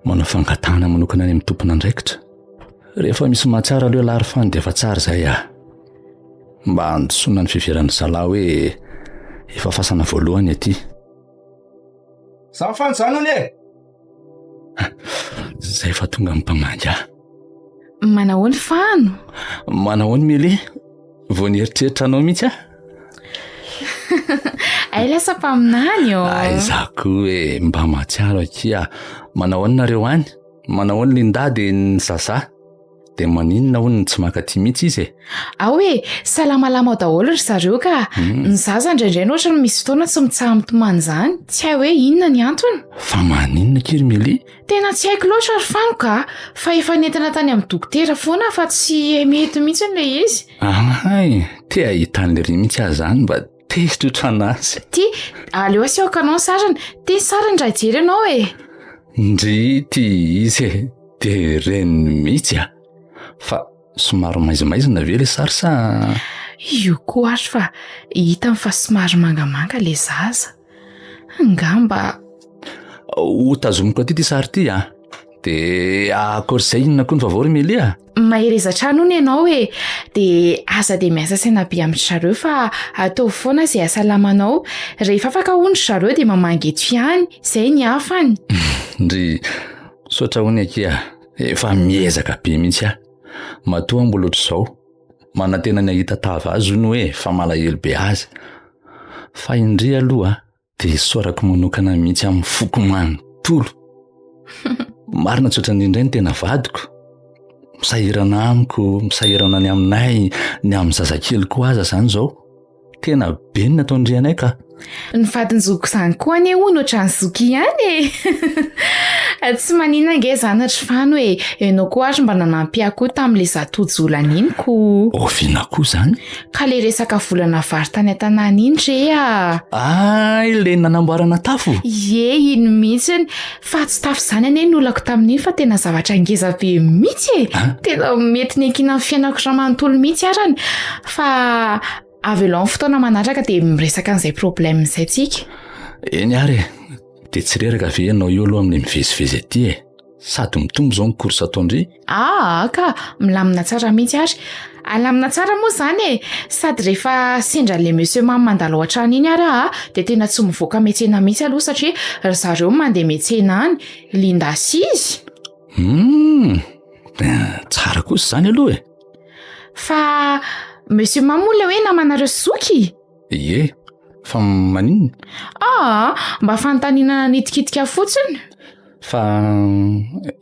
Speaker 2: manao fangatahana manokana any amin'ny tompon'andraikitra. Rehefa misy mahatsara aloha ialahy ry Fano dia efa tsara izay ah. Mba handisoana ny fiheveran'ny zalahy hoe efa fasana voalohany aty.
Speaker 6: Zany Fano zany hono e!
Speaker 2: Zay fa tonga ny mpamangy ahy.
Speaker 5: Manahoana Fano?
Speaker 2: Manahoana Mily? Vao nieritreritra anao mihitsy aho.
Speaker 5: Ay lasa mpaminany ô.
Speaker 2: Ay za koa e, mba mahatsiaro akia. Manahoana nareo any? Manahoana Linda dia ny zaza? Dia maninona hono no tsy mankaty mihitsy izy e?
Speaker 5: Ao e, salamalama ao daholo ry zareo ka. Hmm. Ny zaza indraindray no ohatran'ny misy fotoana tsy mitsaha-mitomany izany. Tsy hay hoe inona ny antony.
Speaker 2: Fa maninona akia ry Mily?
Speaker 5: Tena tsy haiko loatra ry Fano ka, fa efa nentina tany amin'ny dokotera foana fa tsy mety mihitsy ilay izy.
Speaker 2: Ahay, te hahita an'lery mihitsy aho izany mba tezitra ohatran'azy.
Speaker 5: Ty, aleo asehoko anao ny sariny. Ty ny sariny raha hijery ianao e.
Speaker 2: Ndry ty izy e, de reniny mihitsy a. Fa somary maizimaizina ve le sary sa?
Speaker 5: Io koa ary fa hitany fa somary mangamanga le zaza. Angamba.
Speaker 2: Ho tazomiko aty ity sary ity a. De ankoatr'izay inona koa ny vaovao ry Mily a?
Speaker 5: Mahereza hatrany hono ianao e! De aza dia miasa saina be amin-dry zareo fa ataovy foana izay hahasalamanao. Rehefa afaka hono ry zareo dia mamangy eto ihany, izay ny hafany.
Speaker 2: Ndry, misaotra hono akia, efa miezaka be mihitsy aho. Matoa mbola ohatr'izao, manantena ny hahita tava azy hono hoe fa malahelo be azy. Fa indry aloha dia isaorako manokana mihitsy amin'ny foko manontolo. Marina tsy ohatran'ny indray ny tena vadiko. Misahirana amiko, misahirana ny aminay, ny amin'ny zazakely koa aza izany izao. Tena be ny nataon-dry anay ka.
Speaker 5: Ny vadin-jokiko izany koa anie hono ohatran'ny zoky ihany e! Tsy maninona ange izany ry Fano e! Ianao koa ary mba nanampy ahy koa tamin'ilay izaho tojo olana iny ko.
Speaker 2: Oviana koa izany?
Speaker 5: Ka le resaka volana vary tany an-tanàna iny re a!
Speaker 2: Ay, le nanamboarana tafo?
Speaker 5: Ie, iny mihitsy. Fa tsy tafo izany anie ny olako tamin'iny fa tena zavatra ngeza be mihitsy e! Tena mety niankinan'ny fiainako iray manontolo mihitsy arany. Fa. Avelao amin'ny fotoana manaraka dia miresaka an'izay problème izay tsika.
Speaker 2: Eny ary e, dia tsy reraka ve ianao io aloha amin'ilay mivezivezy aty e? Sady mitombo izao ny course ataon-dry.
Speaker 5: Aa ka, milamina tsara mihitsy ary. Alamina tsara moa izany e! Sady rehefa sendra an'ilay monsieur mamy mandalo ao an-trano iny ary aho dia tena tsy mivoaka miantsena mihitsy aloha satria ry zareo mandeha miantsena any, Linda sy izy.
Speaker 2: Humm! Tsara kosa izany aloha e!
Speaker 5: Fa monsieur mamy moa ilay hoe namanareo sy zoky?
Speaker 2: Ie, fa maninona?
Speaker 5: Aa, mba fanontaniana nanitikitika fotsiny.
Speaker 2: Fa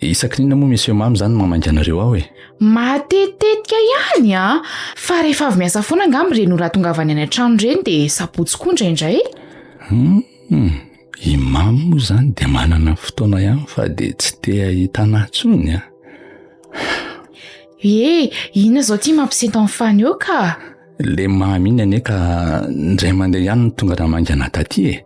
Speaker 2: isaky ny inona moa Monsieur Mamy izany no mamangy anareo ao e?
Speaker 5: Matetitetika ihany an! Fa rehefa avy miasa foana angamba ireny ora tongavany any an-trano ireny dia sabotsy koa indraindray.
Speaker 2: Hum, i Mamy moa izany dia manana fotoana ihany fa dia tsy te hahita anà intsony an!
Speaker 5: Ee, inona izao ity mampisento an'i Fany eo ka?
Speaker 2: Le Mamy iny anie ka indray mandeha ihany no tonga namangy anà taty e!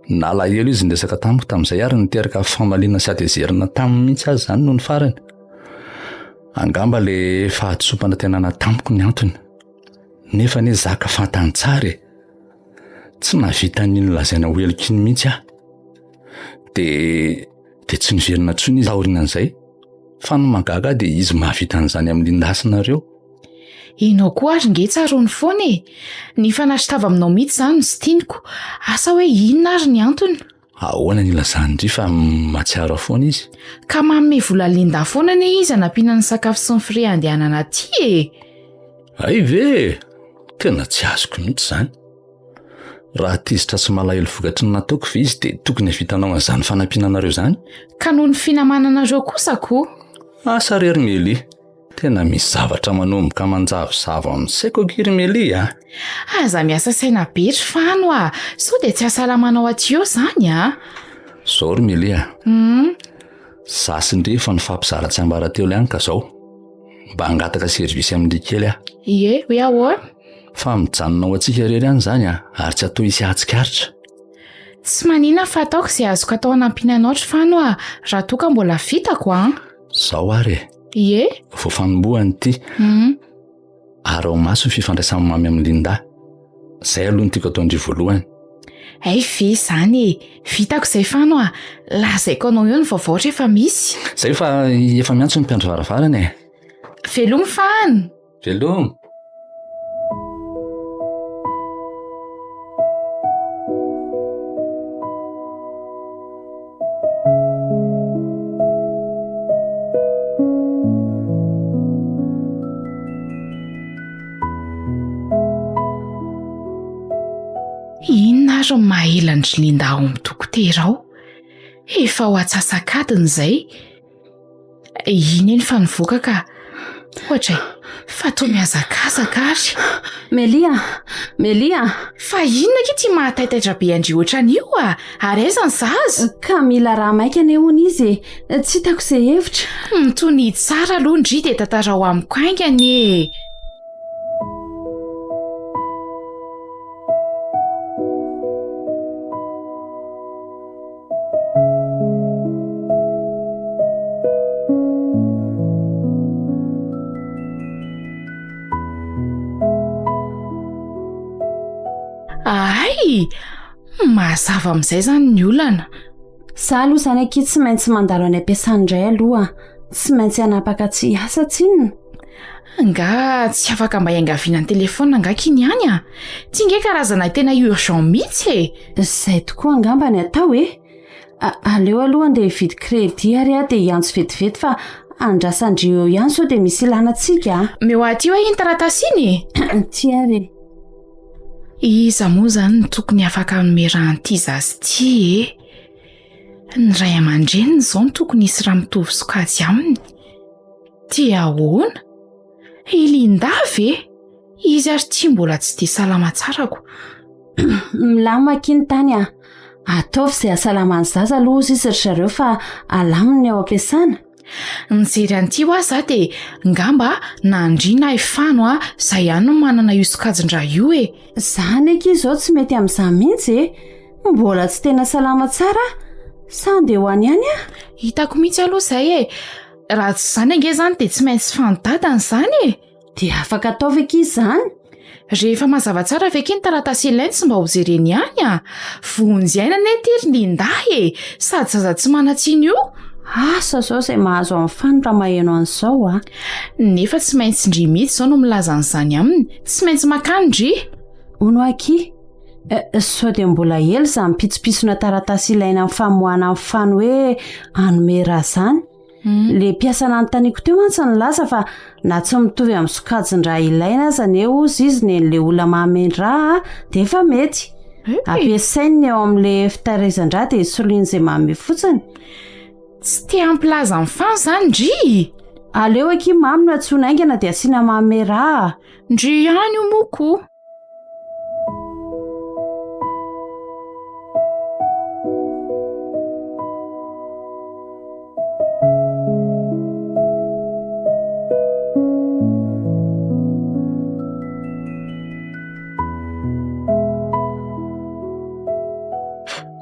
Speaker 2: Nalahelo izy niresaka tamiko tamin'izay ary niteraka famaliana sy hatezerana taminy mihitsy aza izany nony farany. Angamba le fahadisoam-panantenana tamiko ny antony. Nefa anie zaka fantany tsara e. Tsy nahavita an'iny lazaina ho heloka iny mihitsy aho. Dia dia tsy niverina intsony izy taorian'izay. Fa ny mahagaga ahy dia izy mahavita an'izany amin'ny lindasinareo.
Speaker 5: Enao koa ary nge tsaroany foana e! Ny hifanatri-tava aminao mihitsy izany no tsy tianiko. Asa hoe inona ary ny antony?
Speaker 2: Ahoana ny ilazan-dry fa mahatsiaro ahy foana izy?
Speaker 5: Ka manome vola Linda foana anie izy hanampiana ny sakafo sy ny frais handehanana aty e!
Speaker 2: Hay ve e! Tena tsy azoko mihitsy izany. Raha tezitra sy malahelo vokatry ny nataoko ve izy dia tokony havitanao an'izany fanampiana anareo izany?
Speaker 5: Ka noho ny finamananareo kosa ko!
Speaker 2: Asa re ry Melie! Tena misy zavatra manomboka manjavozavo amin'ny saiko akia ry Melie a!
Speaker 5: Aza miasa saina be ry Fano a! Sao dia tsy hahasalamanao aty eo izany a!
Speaker 2: Zao ry Melie a!
Speaker 5: Hum.
Speaker 2: Za sy ndry efa nifampizara tsiambaratelo ihany ka zao. Mba hangataka service amin-dry kely aho.
Speaker 5: Ie, hoe ahoana?
Speaker 2: Fa mijanona ho antsika irery ihany izany a, ary tsy atao hisy hahatsikaritra.
Speaker 5: Tsy manina fa ataoko izay azoko atao hanampiana anao ry Fano a, raha toa ka mbola vitako an!
Speaker 2: Zao ary e!
Speaker 5: Ie.
Speaker 2: Vao fanombohany ity. Araho maso ny fifandraisan'i Mamy amin'i Linda. Izay aloha no tiako ataon-dry voalohany.
Speaker 5: Hay ve izany e! Vitako izay Fano a! Lazaiko anao eo ny vaovao rehefa misy.
Speaker 2: Izay fa efa miantso ny mpiandry varavarana e!
Speaker 5: Veloma Fano!
Speaker 2: Veloma!
Speaker 5: Inona ary ny maha ela an-dry Linda ao amin'ny dokotera ao? Efa ho atsasak'adiny izay. Iny eny fa nivoaka ka. Ohatra e, fa toa mihazakazaka ary.
Speaker 1: Melia, Melia.
Speaker 5: Fa inona akia ity mahataitaitra be an-dry ohatran'io a? Ary aiza ny zaza?
Speaker 1: Ka mila raha maika anie hono izy e. Tsy hitako izay hevitra.
Speaker 5: Mitonia tsara aloha ndry dia tantarao amiko haingana e. Ay! Mazava amin'izay izany ny olana.
Speaker 1: Za aloha izany akia tsy maintsy mandalo any am-piasana indray aloha. Tsy maintsy hanapaka tsy hiasa tsinona.
Speaker 5: Nga tsy afaka mba iangaviana an-telefaonina nga kiny ihany a? Ty nge karazana tena urgent mihitsy e!
Speaker 1: Izay tokoa angamba ny atao e! Aleo aloha andeha hividy crédit ary aho dia hiantso vetivety fa andrasan-dry eo ihany sao dia misy ilana antsika a!
Speaker 5: Omeo ahy aty hoe iny taratasy iny e!
Speaker 1: Ity ary e!
Speaker 5: Iza moa izany no tokony afaka hanome rà an'ity zaza ity e? Ny ray aman-dreniny izao no tokony hisy rà mitovy sokajy aminy. Dia ahoana? I Linda ve? Izy ary ity mbola tsy dia salama tsara ko.
Speaker 1: Milamina akia ny tany a! Ataovy izay hahasalaman'ny zaza aloha hozy izy ry zareo fa alaminy ny ao am-piasana.
Speaker 5: Nijery an'ity hoa za dia ngamba na ndry na i Fano a, za ihany no manana io sokajin-draha io e!
Speaker 1: Zany akia izao tsy mety amin'izaho mihitsy e! Mbola tsy tena salama tsara aho, sa andeha ho any ihany aho?
Speaker 5: Hitako mihitsy aloha izay e! Raha tsy izany ange izany dia tsy maintsy fano dadany izany e!
Speaker 1: Dia afaka atao ve akia izany?
Speaker 5: Rehefa mazava tsara ve akia ny taratasy ilainy tsy mba ho jereny ihany a! Vonjy aina anie ity ry Linda e! Sady zaza tsy manan-tsiny io.
Speaker 1: Asa izao izay mahazo an'i Fano raha maheno an'izao a!
Speaker 5: Nefa tsy maintsy ndry mihitsy izao no milaza an'izany aminy. Tsy maintsy makany ndry.
Speaker 1: Hono akia, eh, sao dia mbola ela izany pitsopitsona taratasy ilaina amin'ny famoahana an'i Fano hoe hanome rà izany? Hmm. Le mpiasa nanontaniako teo mantsy nilaza fa na tsy mitovy amin'ny sokajin-drà ilaina aza anie hozy izy nen'le olona mahamendry-rà dia efa mety. Ampiasainy ny ao amin'le fitahirizan-drà dia soloiny izay manome fotsiny.
Speaker 5: Tsy te hampilaza ny fano izany ndry!
Speaker 1: Aleo akia mamy no antsoina haingana dia asiana manome rà.
Speaker 5: Ndry ihany io moa ko.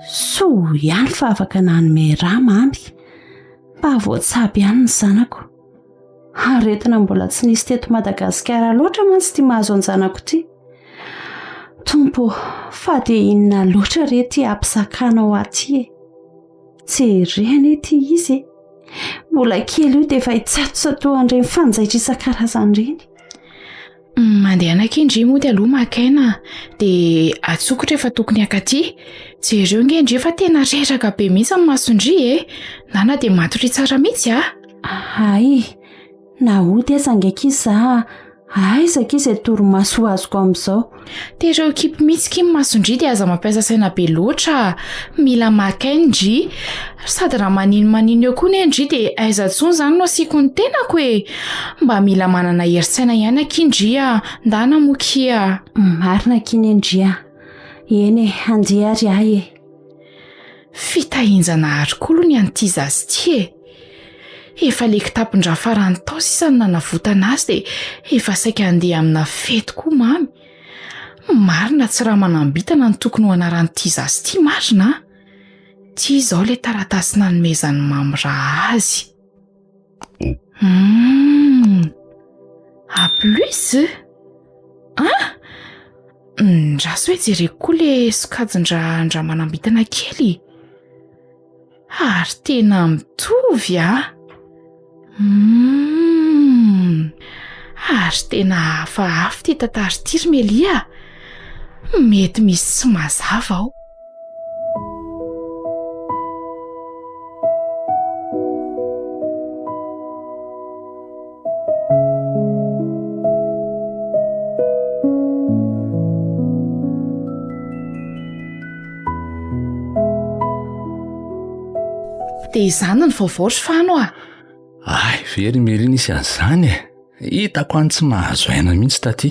Speaker 1: Soa ihany fa afaka nanome rà mamy. Mba voatsabo ihany ny zanako. Aretina mbola tsy nisy teto Madagasikara loatra mantsy ity mahazo an-janako ity. Tompo ô, fa dia inona loatra re ity hampizakanao ahy ity e? Jereo anie ity izy e! Mbola kely io dia efa hitsatotsatohan'ireny fanjaitra isan-karazany ireny.
Speaker 5: Mandehana akia ndry mody aloha maka aina dia atsoiko rehefa tokony hakaty. Jereo nge ndry fa tena reraka be mihitsy ny mason-dry e! Nana dia matoria tsara mihitsy a!
Speaker 1: Hay, na hody aza ange akia za, aiza akia izay torimaso ho azoko amin'izao.
Speaker 5: Tereo kipy mihitsy akia ny mason-dry dia aza mampiasa saina be loatra, mila maka aina ndry. Sady raha maninomanino eo koa anie ndry dia aiza intsony izany no asiako ny tenako e! Mba mila manana herin-tsaina ihany akia ndry a! Ndana moa kia.
Speaker 1: Marina akia ne ndry a! Eny e, handeha ary ahy e!
Speaker 5: Fitahinjanahary koa aloha ny an'ity zaza ity e! Efa le kitapon-drà farany tao sisa no nanavotana azy dia efa saika handeha amina fety koa mamy. Marina tsy raha manam-bintana no tokony ho anaran'ity zaza ity marina a! Ity izao ilay taratasy nanomezan'i Mamy rà azy. Hum! A plus? An? Ndraso hoe jereko koa le sokajin-drà manam-bintana kely. Ary tena mitovy a! Humm! Ary tena hafahafa ity tantara ity ry Melia a! Mety misy tsy mazava ao. Dia izany ny vaovao ry Fano a!
Speaker 2: Ay, very Mery nisy an'izany e! Hitako any tsy mahazo aina mihitsy taty.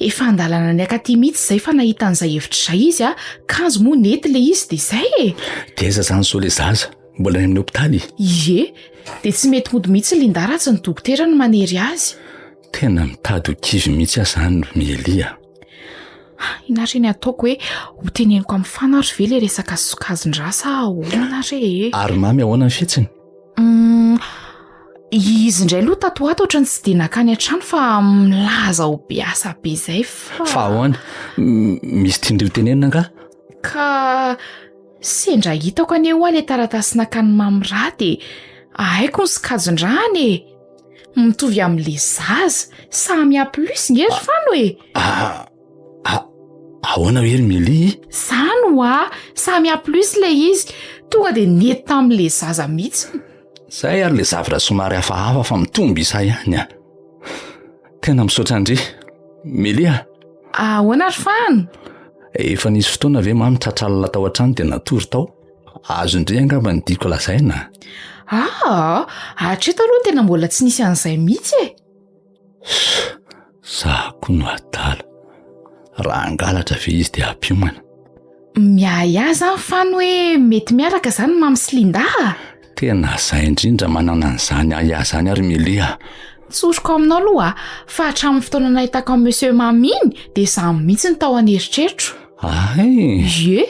Speaker 5: Efa andalana niakaty mihitsy izay fa nahita an'izay hevitra izay izy a, kanjo moa nety ilay izy dia izay e!
Speaker 2: Dia aiza izany izao ilay zaza? Mbola any amin'ny hopitaly?
Speaker 5: Ie, dia tsy mety mody mihitsy Linda raha tsy ny dokotera no manery azy.
Speaker 2: Tena mitady ho kivy mihitsy aho izany ry Miely a!
Speaker 5: Inona re ny ataoko hoe ho teneniko amin'ny Fano ary ve ilay resaka sokajin-drà sa ahoana re e?
Speaker 2: Ary Mamy ahoana ny fihetsiny?
Speaker 5: Hum, izy indray aloha tato ho ato ohatran'ny tsy dia nankany an-trano fa milaza ho be asa be izay fa...
Speaker 2: Fa ahoana? Misy tian-dry ho tenenina angaha?
Speaker 5: Ka sendra hitako anie ho'a ilay taratasy nakan'i Mamy rà dia haiko ny sokajin-dràny e! Mitovy amin'ilay zaza, samy A plus nge ry Fano e!
Speaker 2: Ah, ah, ahoana hoe ry Mily?
Speaker 5: Zany hoa, samy A plus ilay izy, tonga dia nety tamin'ilay zaza mihitsy.
Speaker 2: Zay ary ilay zavatra somary hafahafa fa mitombo isa ihany a. Tena misaotra an-dry. Mily a.
Speaker 5: Ahoana ry Fano?
Speaker 2: Efa nisy fotoana ve mamy tratra alina tao an-trano dia natory tao? Azon-dry angamba ny tiako lazaina.
Speaker 5: Aa, hatreto aloha tena mbola tsy nisy an'izay mihitsy e.
Speaker 2: Za koa no adala. Raha hangalatra ve izy dia hampiomana.
Speaker 5: Miahiahy izany Fano hoe mety miaraka izany Mamy sy Linda a!
Speaker 2: Tena zay indrindra manana an'izany ahiahy izany ary Mily a!
Speaker 5: Tsoriko aminao aloha fa hatramin'ny fotoana nahitako an'i Monsieur Mamy iny dia izaho mihitsy no tao an'eritreritro.
Speaker 2: Ay!
Speaker 5: Ie!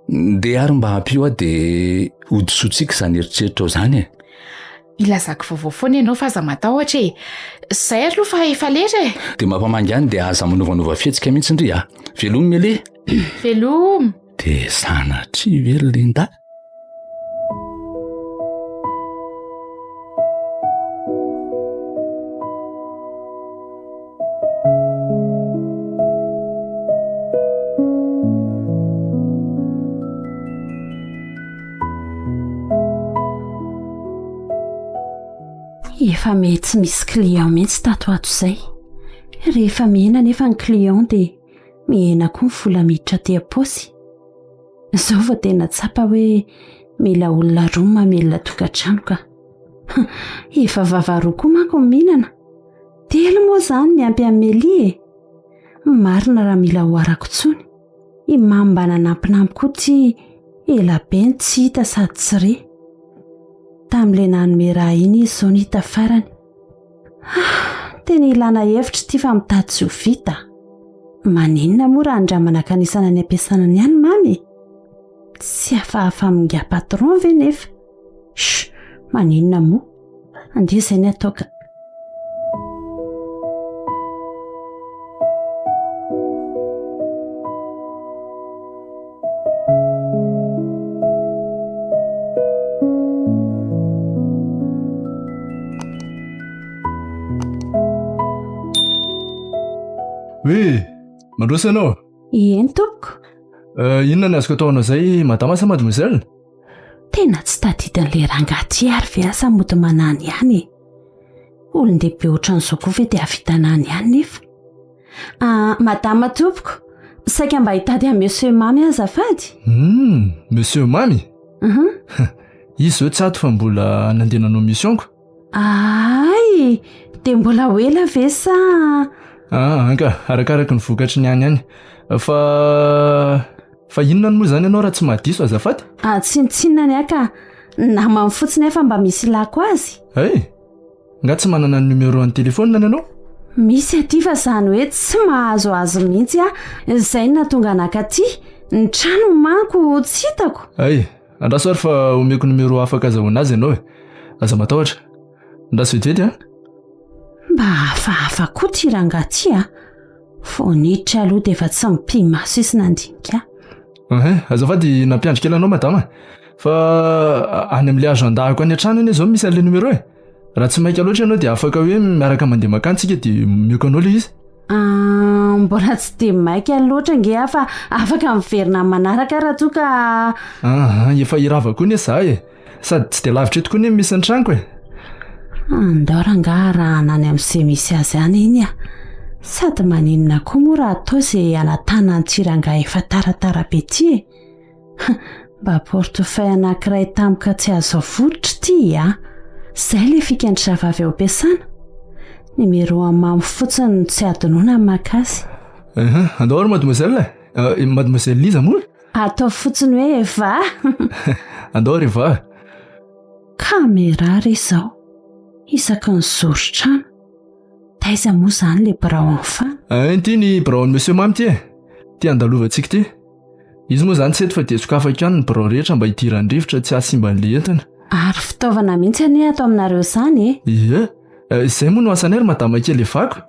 Speaker 2: Ndeha ary mba ampio aho dia hodisoantsika izany eritreritrao izany e!
Speaker 5: Ilazako vaovao foana ianao fa aza matahotra e. Izay aloha fa efa lera e.
Speaker 2: Dia mampamangy ihany dia aza manovanova fihetsika mihitsy ndry a. Veloma Mélie.
Speaker 5: Veloma.
Speaker 2: Dia sanatria ve ry Linda?
Speaker 1: Efa mety tsy misy client mihitsy tato ato izay. Rehefa mihena nefa ny client dia mihena koa ny vola miditra aty am-paosy. Izao vao tena tsapa hoe mila olona roa mamelona tokantrano ka. Efa vava roa koa manko ny mihinana. Telo moa izany miampy an'i Melia e. Marina raha mila oharako intsony. I Mamy mba nanampinampy koa ity ela be ny tsy hita sady tsy re. Tamin'ilay nanome raha iny izy izao no hita farany. Ah, tena ilana hevitra ity fa mitady tsy ho vita. Maninona moa raha andramana kanisana any am-piasana any ihany Mamy e? Tsy hafahafa amin'ingahy patron ve nefa? Chut, maninona moa? Andeha izay ny atao ka.
Speaker 4: Oui, mandroso ianao?
Speaker 1: Eny tompoko.
Speaker 4: Euh, inona ny azoko atao anao izay, madama sa mademoiselle?
Speaker 1: Tena tsy tadidin'ilay rangahy ity ary ve asa mody manany ihany e? Olon-dehibe ohatran'izao koa ve dia hahavita anany ihany nefa? Ah, madama tompoko, saika mba hitady an'i Monsieur Mamy aho azafady.
Speaker 4: Hum, Monsieur Mamy?
Speaker 1: Mhm.
Speaker 4: Izy izao tsy ato fa mbola nandeha nanao mission-ko.
Speaker 1: Ay, dia mbola ho ela ve sa?
Speaker 4: Ah, anka, arakaraky ny vokatry ny any ihany. Fa fa inona moa izany ianao raha tsy mahadiso azafady?
Speaker 1: Ah, tsinontsinona ny ahy ka. Namany fotsiny aho fa mba misy ilako azy.
Speaker 4: Hay, nga tsy manana ny numéro an'ny téléphone-ny ianao?
Speaker 1: Misy aty fa izany hoe tsy mahazo azy mihitsy aho. Izay no nahatonga anaka aty. Ny tranony manko tsy hitako.
Speaker 4: Hay, andraso ary fa omeko numéro afaka azahoana azy ianao e. Aza matahotra. Andraso vetivety an.
Speaker 1: Mba hafahafa koa ity rangahy ity a. Vao niditra aloha dia efa tsy mipi-maso izy nandinika
Speaker 4: ahy. Ehe, azafady nampiandry kely anao madama. Fa any amin'ilay agenda-ko any an-trano anie izao misy an'ilay numéro e. Raha tsy maika loatra ianao dia afaka hoe miaraka mandeha mankany tsika dia omeko anao ilay izy.
Speaker 1: Ah, mbola tsy dia maika loatra ange aho fa afaka miverina amin'ny manaraka raha toa ka...
Speaker 4: Ah, efa hirava koa anie za e. Sady tsy dia lavitra eto koa anie misy ny tranoko e.
Speaker 1: Andao rangaha arahana any amin'izay misy azy any iny a. Sady maninona koa moa raha atao izay hanatana an'ity rangahy efa taratara be ity e. Mba portefeuille anankiray tampoka tsy azo avototra ity a. Izay ilay fikan-dry zavavy ao am-piasana. Numéro an'i Mamy fotsiny no tsy hadinoina ny maka azy.
Speaker 4: Andao ary mademoiselle e. Mademoiselle iza moa?
Speaker 1: Ataovy fotsiny hoe Eva.
Speaker 4: Andao ry Eva.
Speaker 1: Caméra re izao, isaky ny zoron-trano. Taiza moa izany ilay birao an'i Fana?
Speaker 4: Ein, ity ny biraon'i Monsieur Mamy ity e. Ity andalovantsika ity. Izy moa izany tsy eto fa dia sokafako ihany ny birao rehetra mba hidiran'ny rivotra tsy hahasimba an'ilay entana.
Speaker 1: Ary fitaovana mihitsy anie ato aminareo izany e.
Speaker 4: Ie. Izay moa no asanay ry madama kely Evako.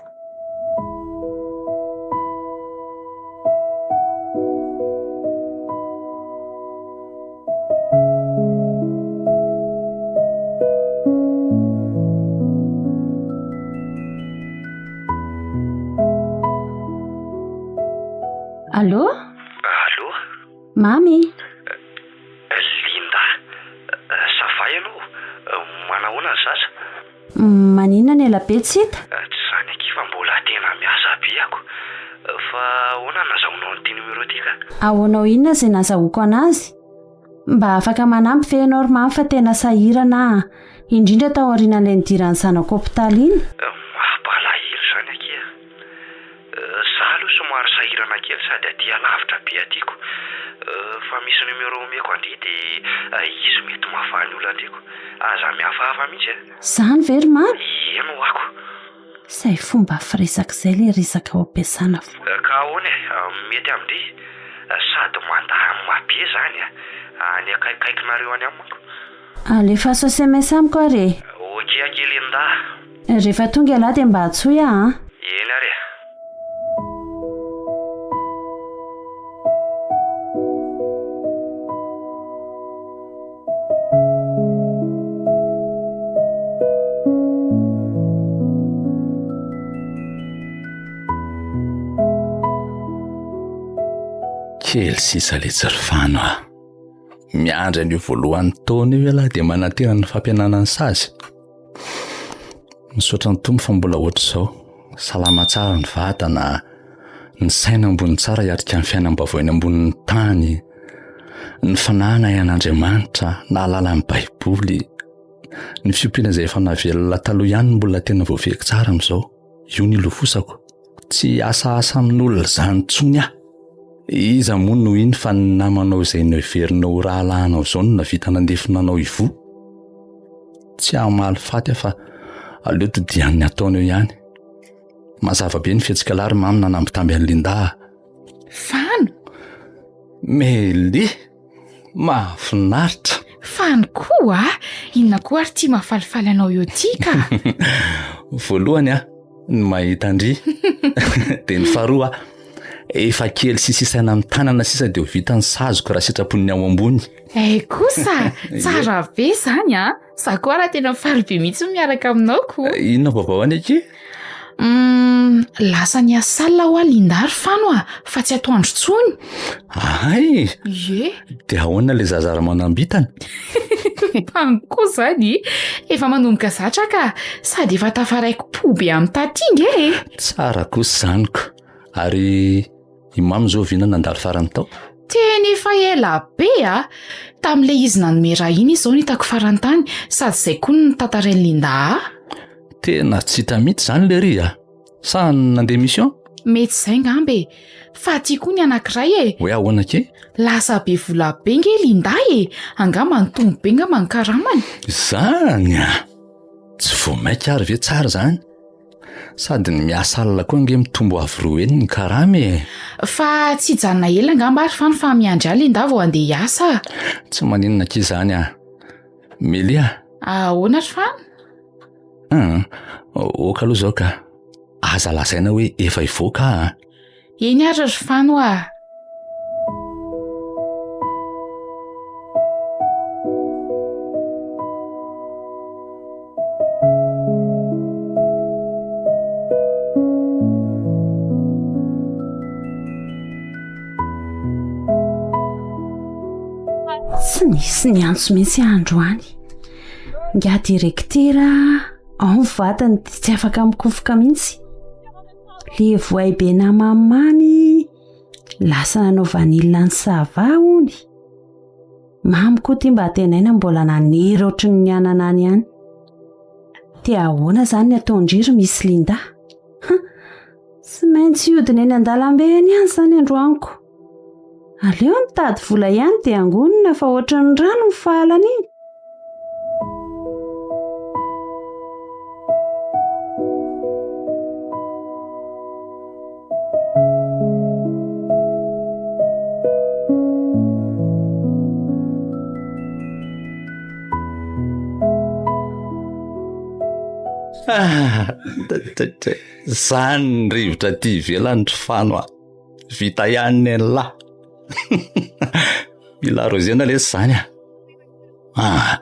Speaker 1: Allô?
Speaker 3: Allô?
Speaker 1: Mamy?
Speaker 3: Linda, ça va ianao? Manahoana ny zaza?
Speaker 1: Maninona ny ela be tsy hita?
Speaker 3: Tsy izany akia fa mbola tena miasa be ako. Fa ahoana no nazahoanao an'ity numéro ity ka?
Speaker 1: Ahoanao inona izay nazahoako anazy? Mba afaka manampy ve ianao ry mamy fa tena sahirana aho, indrindra tao aorianan'ilay nidiran'ny zanako hopitaly iny?
Speaker 3: Mampalahelo izany akia. Za aloha somary sahirana kely sady aty alavitra be aty ko. Fa misy numéro omeko an-dry dia izy mety mahavaha ny olan-dry ko. Aza mihafahafa mihitsy a.
Speaker 1: Zany ve ry mamy?
Speaker 3: Eny ho ako.
Speaker 1: Izay fomba firesaka izay ilay resaka ao am-piasana foana.
Speaker 3: Ka ahoana e? Mety amin-dry? Sady mandany mabe zany a. Any akaikikaikinareo any aminy manko.
Speaker 1: Alefaso sms amiko ary e.
Speaker 3: ange Linda a!
Speaker 1: Rehefa tonga ialahy dia mba antsoy aho an!
Speaker 3: Eny ary e!
Speaker 2: Kely sisa letsy ry Fano a! Miandry an'io voalohan'ny taona io ialahy dia manantena ny fampihenana ny sazy. Misaotra ny Tompo fa mbola ohatr'izao. Salama tsara ny vatana, ny saina ambony tsara hiatrika ny fiainam-baovao eny ambonin'ny tany, ny fanahy nahay an'Andriamanitra, nahalala ny Baiboly. Ny fiompiana izay efa navelona taloha ihany no mbola tena voafehiko tsara amin'izao. Io no ilofosako. Tsy hiasaasa amin'olona izany intsony aho. Iza moa no hino fa ny namanao izay noheverinao ho rahalahinao izao no nahavita nandefona anao hivoha? Tsy hamaly faty aho fa aleo todian'ny ataony eo ihany. Mazava be ny fihetsika lahy ry mamy nanambitamby an'i Linda a.
Speaker 5: Fano!
Speaker 2: Mélie! Mahafinaritra!
Speaker 5: Fano koa a! Inona koa ary ity mahafalifaly anao eo ity ka?
Speaker 2: Voalohany a, ny mahita an-dry. Dia ny faharoa a, efa kely sy sisaina amin'ny tanana sisa dia ho vita ny saziko raha sitrapon'ny ao ambony.
Speaker 5: Eh kosa! Tsara be izany a! Za koa raha tena faly be mihitsy miaraka aminao ko.
Speaker 2: Inona vaovao any akia?
Speaker 5: Hum, lasa niasa alina hoa Linda ry Fano a, fa tsy atoandro intsony.
Speaker 2: Ahay!
Speaker 5: Ie.
Speaker 2: Dia ahoana ilay zaza ramanambitana?
Speaker 5: Fano koa zany, efa manomboka zatra ka, sady efa tafaraiko-po be amin'ny taty nge e.
Speaker 2: Tsara kosa izany ko. Ary I Mamy zao vina nandalo farany tao?
Speaker 5: Tena efa ela be a! Tamin'ilay izy nanome ra iny izy izao no hitako farany tany, sady izay koa no notantarain'i Linda ahy.
Speaker 2: Tena tsy hita mihitsy izany lery a! Sa nandeha mission?
Speaker 5: Mety izay ngamba e! Fa aty koa ny anankiray e!
Speaker 2: Hoe ahoana akia?
Speaker 5: Lasa be vola be nge Linda e! Angamba nitombo be ngamba ny karamany.
Speaker 2: Izany a! Tsy vao mainka ary ve tsara izany? Sady ny miasa alina koa ange mitombo avo roa heny ny karama e!
Speaker 5: Fa tsy hijanona ela angamba ary Fano fa miandry ahy Linda vao handeha hiasa a!
Speaker 2: Tsy maninona akia izany a! Melia!
Speaker 5: Ahoana ry Fano?
Speaker 2: Hum, ok aloha izao ka! Aza lazaina hoe efa hivoaka aho a!
Speaker 5: Eny ary ry Fano a!
Speaker 1: Tsy nisy niantso mihitsy aho androany. Ingahy direktera ao ny vadiny dia tsy afaka mikofoka mihitsy. Le voay be namamamy lasa nanao vanille any Sava hony. Mamy koa ty mba antenaina mbola nanery ohatry ny anana any ihany. Te ahoana izany ny ataon-dry ry Miss Linda? Ha! Tsy maintsy hiodina eny an-dalambe eny ihany izany androaniko. Aleo mitady vola ihany dia angonina fa ohatry ny rano ny fahalaniana.
Speaker 2: Zany ny rivotra aty ivelany ry Fano a! Vita ihany ny an'lah. Mila arrosena lesy zany a! Ah,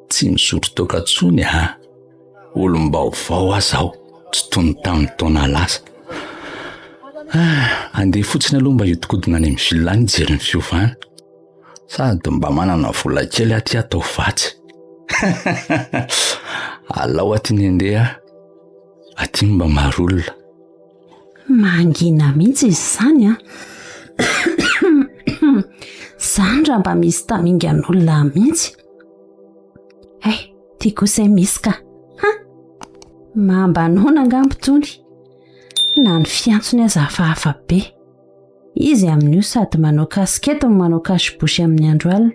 Speaker 2: tsy misotro toaka intsony a! Olom-baovao aho zao, tsy toy ny tamin'ny taona lasa. Ah, andeha fotsiny aloha mba hiodikodina any amin'ny villa any hijery ny fiovana. Sady mba manana vola kely aty atao vatsy. Alao aty ny andeha, aty mba maro olona.
Speaker 1: Mangina mihitsy izy izany an! Izany raha mba misy tamingan'olona mihitsy. Hay, ty kosa e misy ka. Ha! Mamba noana angamba itony. Na ny fiantsony aza hafahafa be. Izy amin'io sady manao kasikety no manao cache-bouche amin'ny andro alina.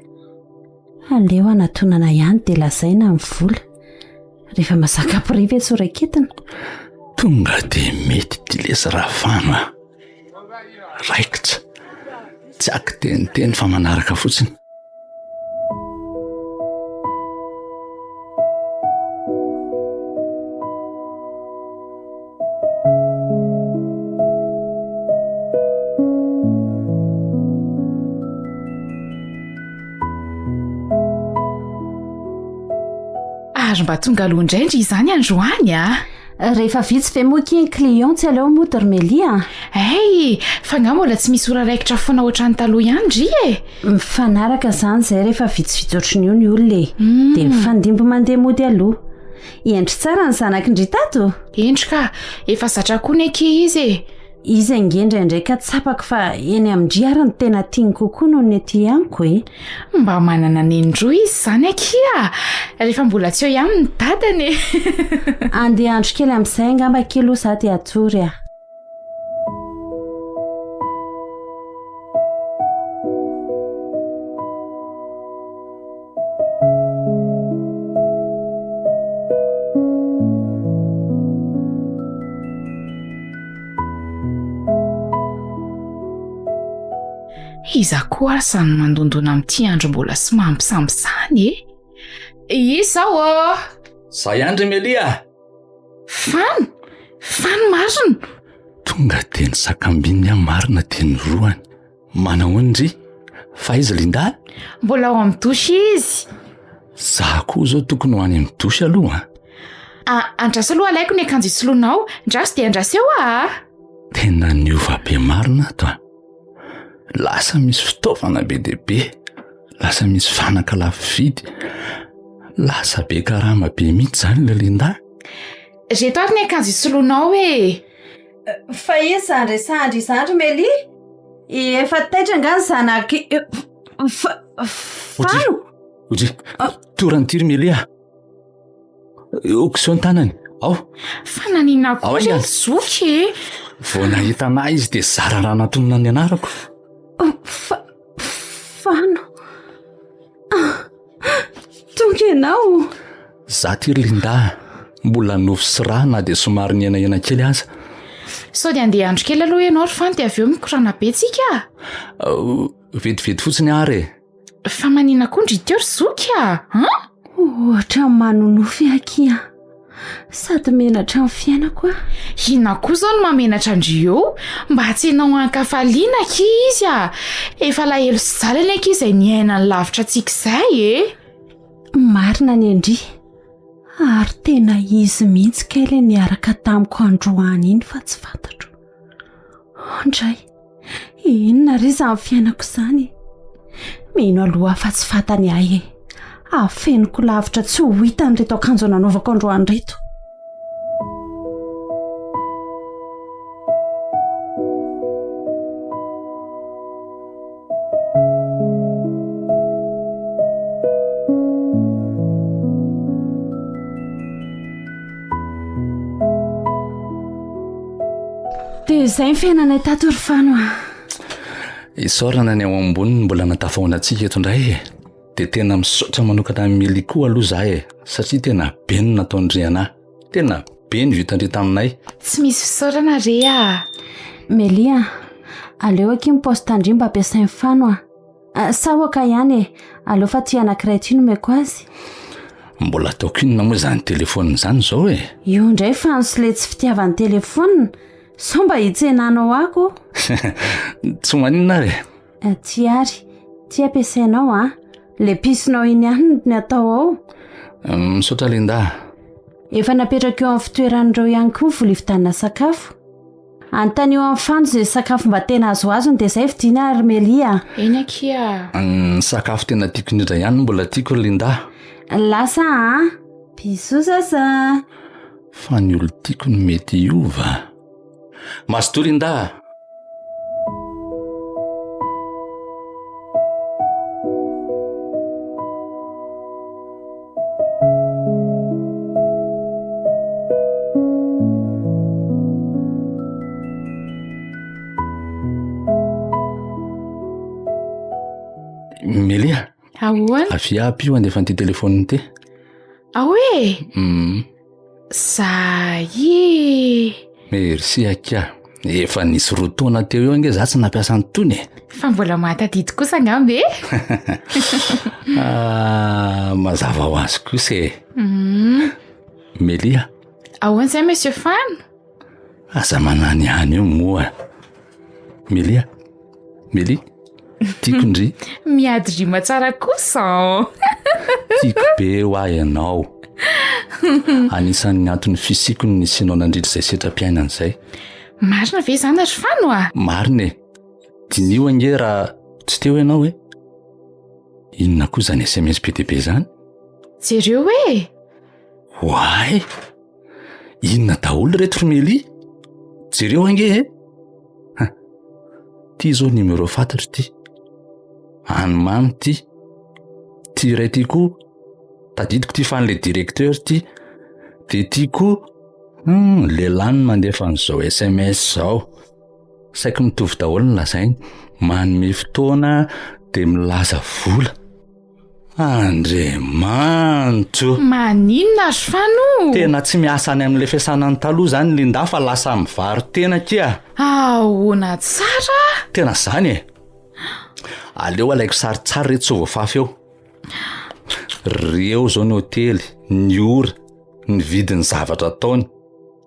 Speaker 1: Aleo anatonana ihany dia lazaina ny vola. Rehefa mazaka privé tsy ho raiketina.
Speaker 2: Tonga dia mety ity lesy Rafano a. Raikitra. Tsy akiteniteny fa manaraka fotsiny.
Speaker 5: Ary mba tonga aloha indray ndry izany androany a!
Speaker 1: Rehefa vitsy ve moa akia ny client tsy aleo mody ry Melia a!
Speaker 5: Hay! Fa angaha mbola tsy misy ora raikitra foana ohatran'ny taloha ihany ndry e!
Speaker 1: Mifanaraka izany izay rehefa vitsivitsy ohatran'io ny olona e! Dia mifandimby mandeha mody aloha. Hendry tsara ny zanak'i ndry tato?
Speaker 5: Hendry ka! Efa zatra koa ny akia izy e!
Speaker 1: Izy ange indraindray ka tsapako fa eny amin-dry ary no tena tiany kokoa noho ny aty amiko e!
Speaker 5: Mba manana nenindroa izy izany akia a! Rehefa mbola tsy eo ihany ny dadany e!
Speaker 1: Andeha handro kely amin'izay angamba akia aloha za dia hatory a!
Speaker 5: Iza koa ary izany mandondona amin'ity andro mbola somambisamby izany e? Iza ô?
Speaker 2: Za ihany ry Melia a!
Speaker 5: Fano! Fano marina!
Speaker 2: Tonga dia ny sakambininy aho marina dia ny roany. Manahoana ndry? Fa aiza Linda?
Speaker 5: Mbola ao amin'ny douche izy.
Speaker 2: Za koa zao tokony ho any amin'ny douche aloha an.
Speaker 5: Ah, andraso aloha alaiko ny akanjo isoloanao. Ndraso dia andraso eo ah.
Speaker 2: Tena niova be marina ato an. Lasa misy fitaovana be dia be. Lasa misy fanaka lafo vidy. Lasa be karama be mihitsy izany ilay Linda.
Speaker 5: Reto ary ny akanjo isoloanao e.
Speaker 1: Fa iza izany resahan-dry izany ry Melia? Efa taitra angaha ny zanak'i Fano?
Speaker 2: Odry, toran'ity ry Melia. Okiseho ny tanany. Ao.
Speaker 5: Fa naninona koa ry zoky e?
Speaker 2: Vao nahita anah izy dia zara raha natonina ny anarako.
Speaker 1: Fa Fano. Tonga ianao.
Speaker 2: Za ty ry Linda a! Mbola nofo sy rà na dia somary nihenahena kely aza.
Speaker 5: Sao dia andeha handro kely aloha ianao ry Fano dia avy eo mikorana be tsika
Speaker 2: a! Vetivety fotsiny ary e!
Speaker 5: Fa maninona koa ndry teo ry zoky a! An?
Speaker 1: Ohatran'ny manonofy akia. Sady menatra ny fiainako aho.
Speaker 5: Inona koa izao no mahamenatra an-dry eo? Mba tsy enao an-kafaliana akia izy a! Efa alahelo sy jaly anie akia izay niainany lavitra antsika izay e!
Speaker 1: Marina ny an-dry, ary tena izy mihitsy kay ilay niaraka tamiko androany iny fa tsy fantatro. Andray! Inona re izany fiainako izany e? Mino aloha aho fa tsy fantany ahy e. Afeniko lavitra tsy ho hitany ireto akanjo nanaovako androany ireto. Dia izay ny fiainanay tato ry Fano a.
Speaker 2: Isaorana ny ao amboniny mbola natafahoana antsika eto indray e. Dia tena misaotra manokana an'i Milly koa aloha za e, satria tena be ny nataon-dry anah. Tena be ny vitan-dry taminay.
Speaker 5: Tsy misy fisaorana re a.
Speaker 1: Melia a, aleo akia ny poste-ndry mba ampiasain'i Fano a. Ah, sa oka ihany e, aleo fa ty anankiray ty nomeko azy.
Speaker 2: Mbola ataoko inona moa izany telefaonina izany izao e?
Speaker 1: Io indray Fano sy le tsy fitiavany telefaonina, sao mba hitsenanao ahy ko.
Speaker 2: Tsy maninona ary e.
Speaker 1: Ah, ty ary, ty ampiasainao a. Le pisinao iny ihany ny atao ao.
Speaker 2: Mm, misaotra Linda.
Speaker 1: Efa napetraka eo amin'ny fitoeran'ireo ihany koa ny voly vitanina sakafo. Anontanio amin'i Fano izay sakafo mba tena azoazony dia izay vidiana ary Melia a.
Speaker 5: Eny akia
Speaker 2: a. Ny sakafo tena tiako indrindra ihany no mbola tiako ry Linda.
Speaker 1: Lasa a. Bisous zaza.
Speaker 2: Fa ny olon-tiako no mety hiova. Mazotoa Linda a. Melia.
Speaker 5: Ahoana?
Speaker 2: Avia ampio handefa an'ity telefaonina ity.
Speaker 5: Ao e!
Speaker 2: Mm.
Speaker 5: Zay e!
Speaker 2: Merci akia. Efa nisy roa taona teo eo ange za tsy nampiasa an'itony e.
Speaker 5: Fa mbola mahatadidy kosa angamba e!
Speaker 2: Ah, mazava ho azy kosa e.
Speaker 5: Mm.
Speaker 2: Melia.
Speaker 5: Ahoana izay Monsieur Fano?
Speaker 2: Aza manany ihany eo moa. Melia. Melia. Tiako ndry.
Speaker 5: Miady rima tsara kosa.
Speaker 2: Tiako be ho ahy ianao. Anisan'ny antony fisiako ny nisianao nandritra izay setram-piainana izay.
Speaker 5: Marina ve izany ry Fano a?
Speaker 2: Marina e. Diniho ange raha tsy teo ianao e. Inona koa izany SMS be dia be izany?
Speaker 5: Jereo e!
Speaker 2: Oay! Inona daholo ireto ry Melia? Jereo ange e! Ha! Ty izao numéro fantatro ty. Any mamy ty. Ty iray ty koa, tadidiko ty fa an'ilay directeur ty. Dia ty koa, hum, lehilahy no mandefa an'izao SMS izao. Saiky mitovy daholo ny lazainy. Manome fotoana dia milaza vola. Andriamanitro!
Speaker 5: Maninona ry Fano?
Speaker 2: Tena tsy miasa any amin'ilay fiasana ny taloha izany Linda fa lasa mivaro-tena akia.
Speaker 5: Ahoana tsara?
Speaker 2: Tena izany e! Aleo alaiko sary tsara ireto sao voafafy eo. Reo izao ny hotely, ny ora, ny vidin'ny zavatra ataony.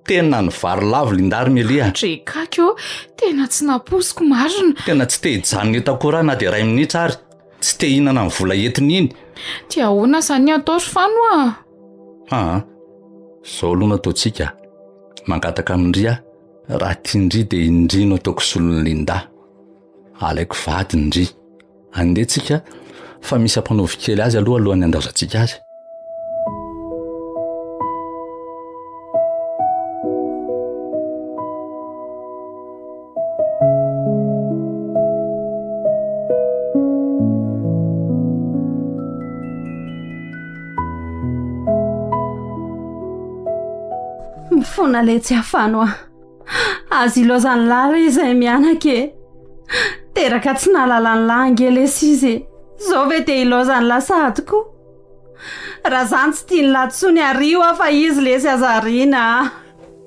Speaker 2: Tena nivary lavo Linda ry Melia.
Speaker 5: Drekako ô, tena tsy nampoiziko marina.
Speaker 2: Tena tsy te hijanona eto akory aho na dia iray minitra ary. Tsy te hihinana ny vola entiny iny.
Speaker 5: Dia ahoana izany ny atao ry Fano a?
Speaker 2: Aa, izao aloha no ataontsika. Mangataka amin-dry aho, raha tian-dry dia in-dry no ataoko solon'i Linda. Alaiko vady ndry. Andeha tsika fa misy ampanaovy kely azy aloha alohan'ny handaozantsika azy.
Speaker 1: Mifona letsy afano ah. Azo ilaozan'ny lahy re izay mianaka e. Teraka tsy nahalala ny lahy ange lesy izy e. Zao ve dia ilaozan'ny lahy sahady koa? Raha zany tsy tian'ny lahy tsony ario aho fa izy lesy aza ariana a.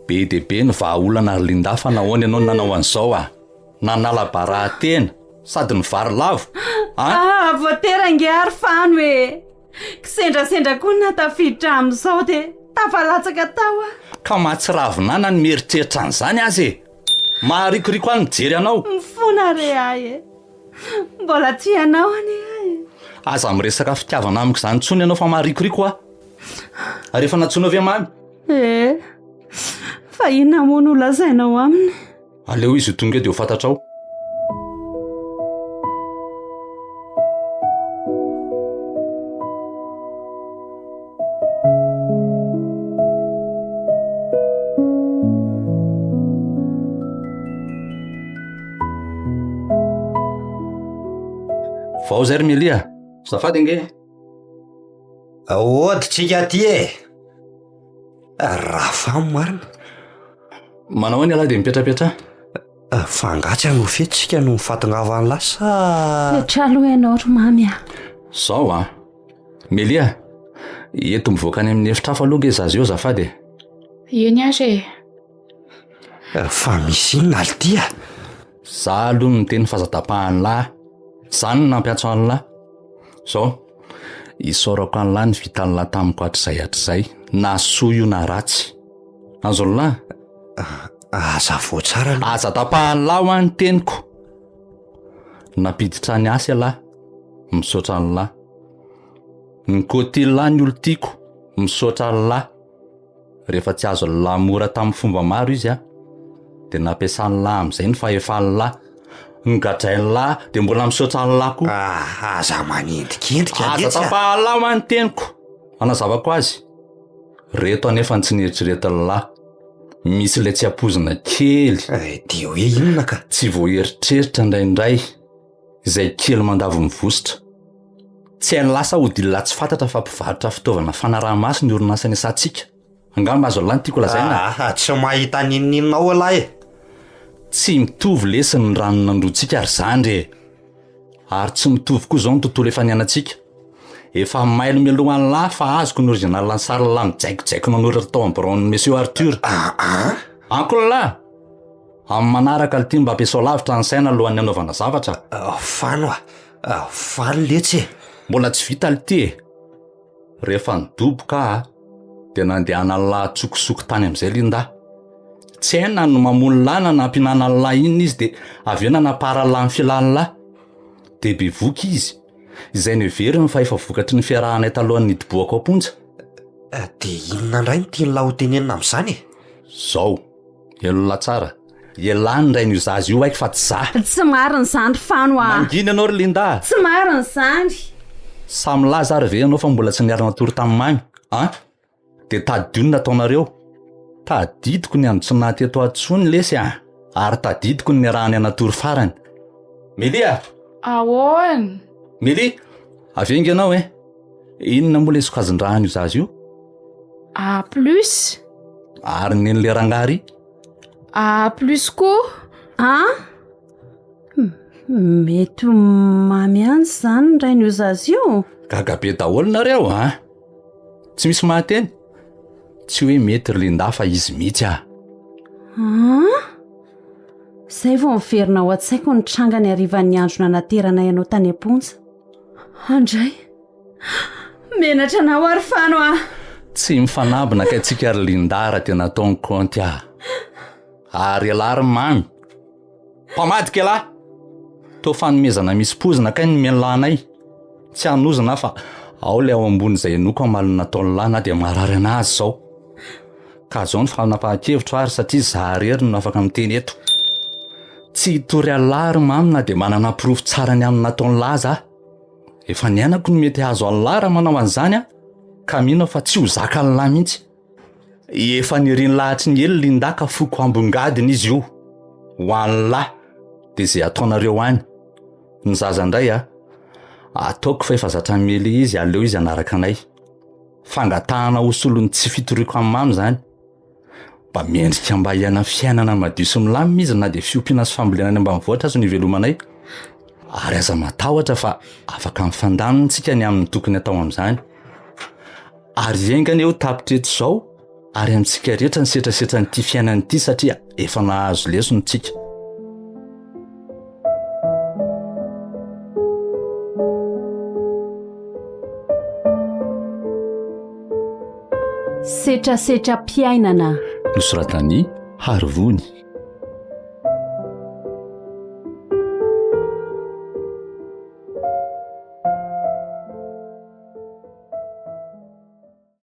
Speaker 2: Be dia be ny vahaolana ry Linda fa nahoana ianao no nanao an'izao a? Nanala baraha tena sady nivary lavo a?
Speaker 1: Ah, voatery ange ary Fano e. Kisendrasendra koa ny nahatafiditra amin'izao dia tafalatsaka tao aho.
Speaker 2: Ka mahatsiravina ny mieritreritra an'izany aza e! Maharikoriko ahy ny mijery anao.
Speaker 1: Mifona re ahy e! Mbola tia anao anie aho e!
Speaker 2: Aza miresaka fitiavana amiko izany intsony ianao fa maharikoriko aho. Ary efa nantsoinao ve Mamy?
Speaker 1: Ee, fa inona moa no lazainao aminy?
Speaker 2: Aleo izy ho tonga eo dia ho fantatrao. Vao zay ry Melia. Azafady ange.
Speaker 3: Ody tsika aty e. Raha marina.
Speaker 2: Manao ahoana ialahy dia mipetrapetraha?
Speaker 3: Fa angaha tsy hanao fety tsika noho ny fahatongavan'ny lahy sa?
Speaker 1: Petraha aloha ianao ry Mamy a.
Speaker 2: Zao a. Melia, eto mivoaka any amin'ny efitra hafa aloha nge zaza io azafady e.
Speaker 5: Eny ary e.
Speaker 3: Fa misy inona ry ty a?
Speaker 2: Za aloha no niteny fa aza tapahan'lah. Zany no nampiantso an'lah. Zao, isaorako an'lah ny vitan'lah tamiko hatrizay hatrizay, na soa io na ratsy. Azon'lah?
Speaker 3: Aza voa tsara aloha.
Speaker 2: Aza tapahan'lah hoa ny teniko. Nampiditra ny asa ialahy, misaotra an'lah. Nikotilah ny olon-tiako, misaotra an'lah. Rehefa tsy azon'lah mora tamin'ny fomba maro izy a, dia nampiasan'lah amin'izay ny fahefan'lah. Nogadrain'lah dia mbola misaotra an'lah koa.
Speaker 3: Ah, aza manendrikendrika
Speaker 2: Aza
Speaker 3: letsy a.
Speaker 2: tapahan'lah hoa ny teniko. Hanazavako azy. Reto anefa ny tsy nieritreretin'lah. Misy ilay tsy ampoizina kely.
Speaker 3: Eh, dia hoe inona ka?
Speaker 2: Tsy voaeritreritra indraindray izay kely mandavo ny vositra. Tsy hain'lah sa odilah tsy fantatra fa mpivarotra fitaovana fanaraha-maso ny orinasa niasantsika. Angamba azon'lah ny tiako lazaina.
Speaker 3: Ah, tsy mahita n'inon'inona ao ialahy e.
Speaker 2: Tsy mitovy lesy ny rano nandroantsika ry zandry e. Ary tsy mitovy koa izao ny tontolo efa niainantsika. Efa mailo mialoha an'lah fa azoko ny original ny sarin'lah mijaikojaiko nanoratra tao amin'ny biraon'i Monsieur Arthur.
Speaker 3: Ah,
Speaker 2: Ankon'lah! Amin'ny manaraka lty mba ampiasao lavitra ny saina alohan'ny hanaovana zavatra.
Speaker 3: Fano a! Faly letsy e!
Speaker 2: Mbola tsy vita lty e! Rehefa nidoboka aho dia nandehanan'lah an-tsokosoko tany amin'izay Linda. Tsy hay na ny mamono-lah na nampihinanan'lah inona izy dia avy eo nanamparan'lah ny filan'lah. Dia bevoka izy, izay noheveriny fa efa vokatry ny fiarahanay talohan'ny nidobohako am-ponja.
Speaker 3: Dia inona indray no tian'lah ho tenenina amin'izany e?
Speaker 2: Zao, elona tsara. Ialahy ny rain'io zaza io haiko fa tsy za.
Speaker 1: Tsy marina izany ry Fano a!
Speaker 2: Mangina ianao ry Linda a!
Speaker 1: Tsy marina izany!
Speaker 2: Samy milaza ary ve ianao fa mbola tsy niara-natory tamin'i Mamy an? Dia tadidio ny nataonareo. Tadidiko ny andro tsy naha teto ahy intsony lesy a! Ary tadidiko ny niarahanay natory farany. Melia a!
Speaker 5: Ahoana?
Speaker 2: Melia! Avy ainga ianao e! Inona moa ilay sokajin-draha an'io zaza io?
Speaker 5: A plus.
Speaker 2: Ary nen'ilay rangahy ry?
Speaker 5: A plus koa.
Speaker 1: An? Mety ho mamy ihany izany ny rain'io zaza io.
Speaker 2: Gaga be daholo nareo an! Tsy misy mahateny? Tsy hoe mety ry Linda fa izy mihitsy ah.
Speaker 1: An? Izay vao miverina ao an-tsaiko ny tranga ny harivan'ny andro nanateranay anao tany am-ponja. Andray! Menatra anao ary Fano ah!
Speaker 2: Tsy mifanambina kay tsika ry Linda raha tena atao ny kaonty ah. Ary ialahy ry Mamy. Mpamadika ialahy! Toa fanomezana misy pozina kay ny nomen'lah anay. Tsy hanozona aho fa ao ilay ao ambony izay henoiko hamaly ny nataon'lah na dia marary anah aza izao. Ka izao ny fanapahan-kevitro ary satria za irery no afaka miteny eto. Tsy hitory an'lah ry Mamy na dia manana porofo tsara ny amin'ny nataon'lah aza aho. Efa niainako ny mety hahazo an'lah raha manao an'izany aho ka mino aho fa tsy ho zakan'lah mihitsy. Efa nirian'lah hatry ny ela Linda ka foko ambongadiny izy io. Ho an'lah dia izay ataonareo any. Ny zaza indray a! Ataoko fa efa zatra mele izy aleo izy hanaraka anay. Fangatahana ho solon'ny tsy fitoriako amin'i Mamy izany. Mba mendrika mba hiaina fiainana madio sy milamina izy na dia fiompiana sy fambolena any ambanivohitra aza no ivelomanay. Ary aza matahotra fa afaka mifandamina tsika ny amin'ny tokony atao amin'izany. Ary enga anie ho tapitra eto izao ary amintsika rehetra ny setrasetran'ity fiainana ity satria efa nahazo lesona tsika.
Speaker 1: Setrasetram-piainana.
Speaker 2: Nosoratan'i Harivony.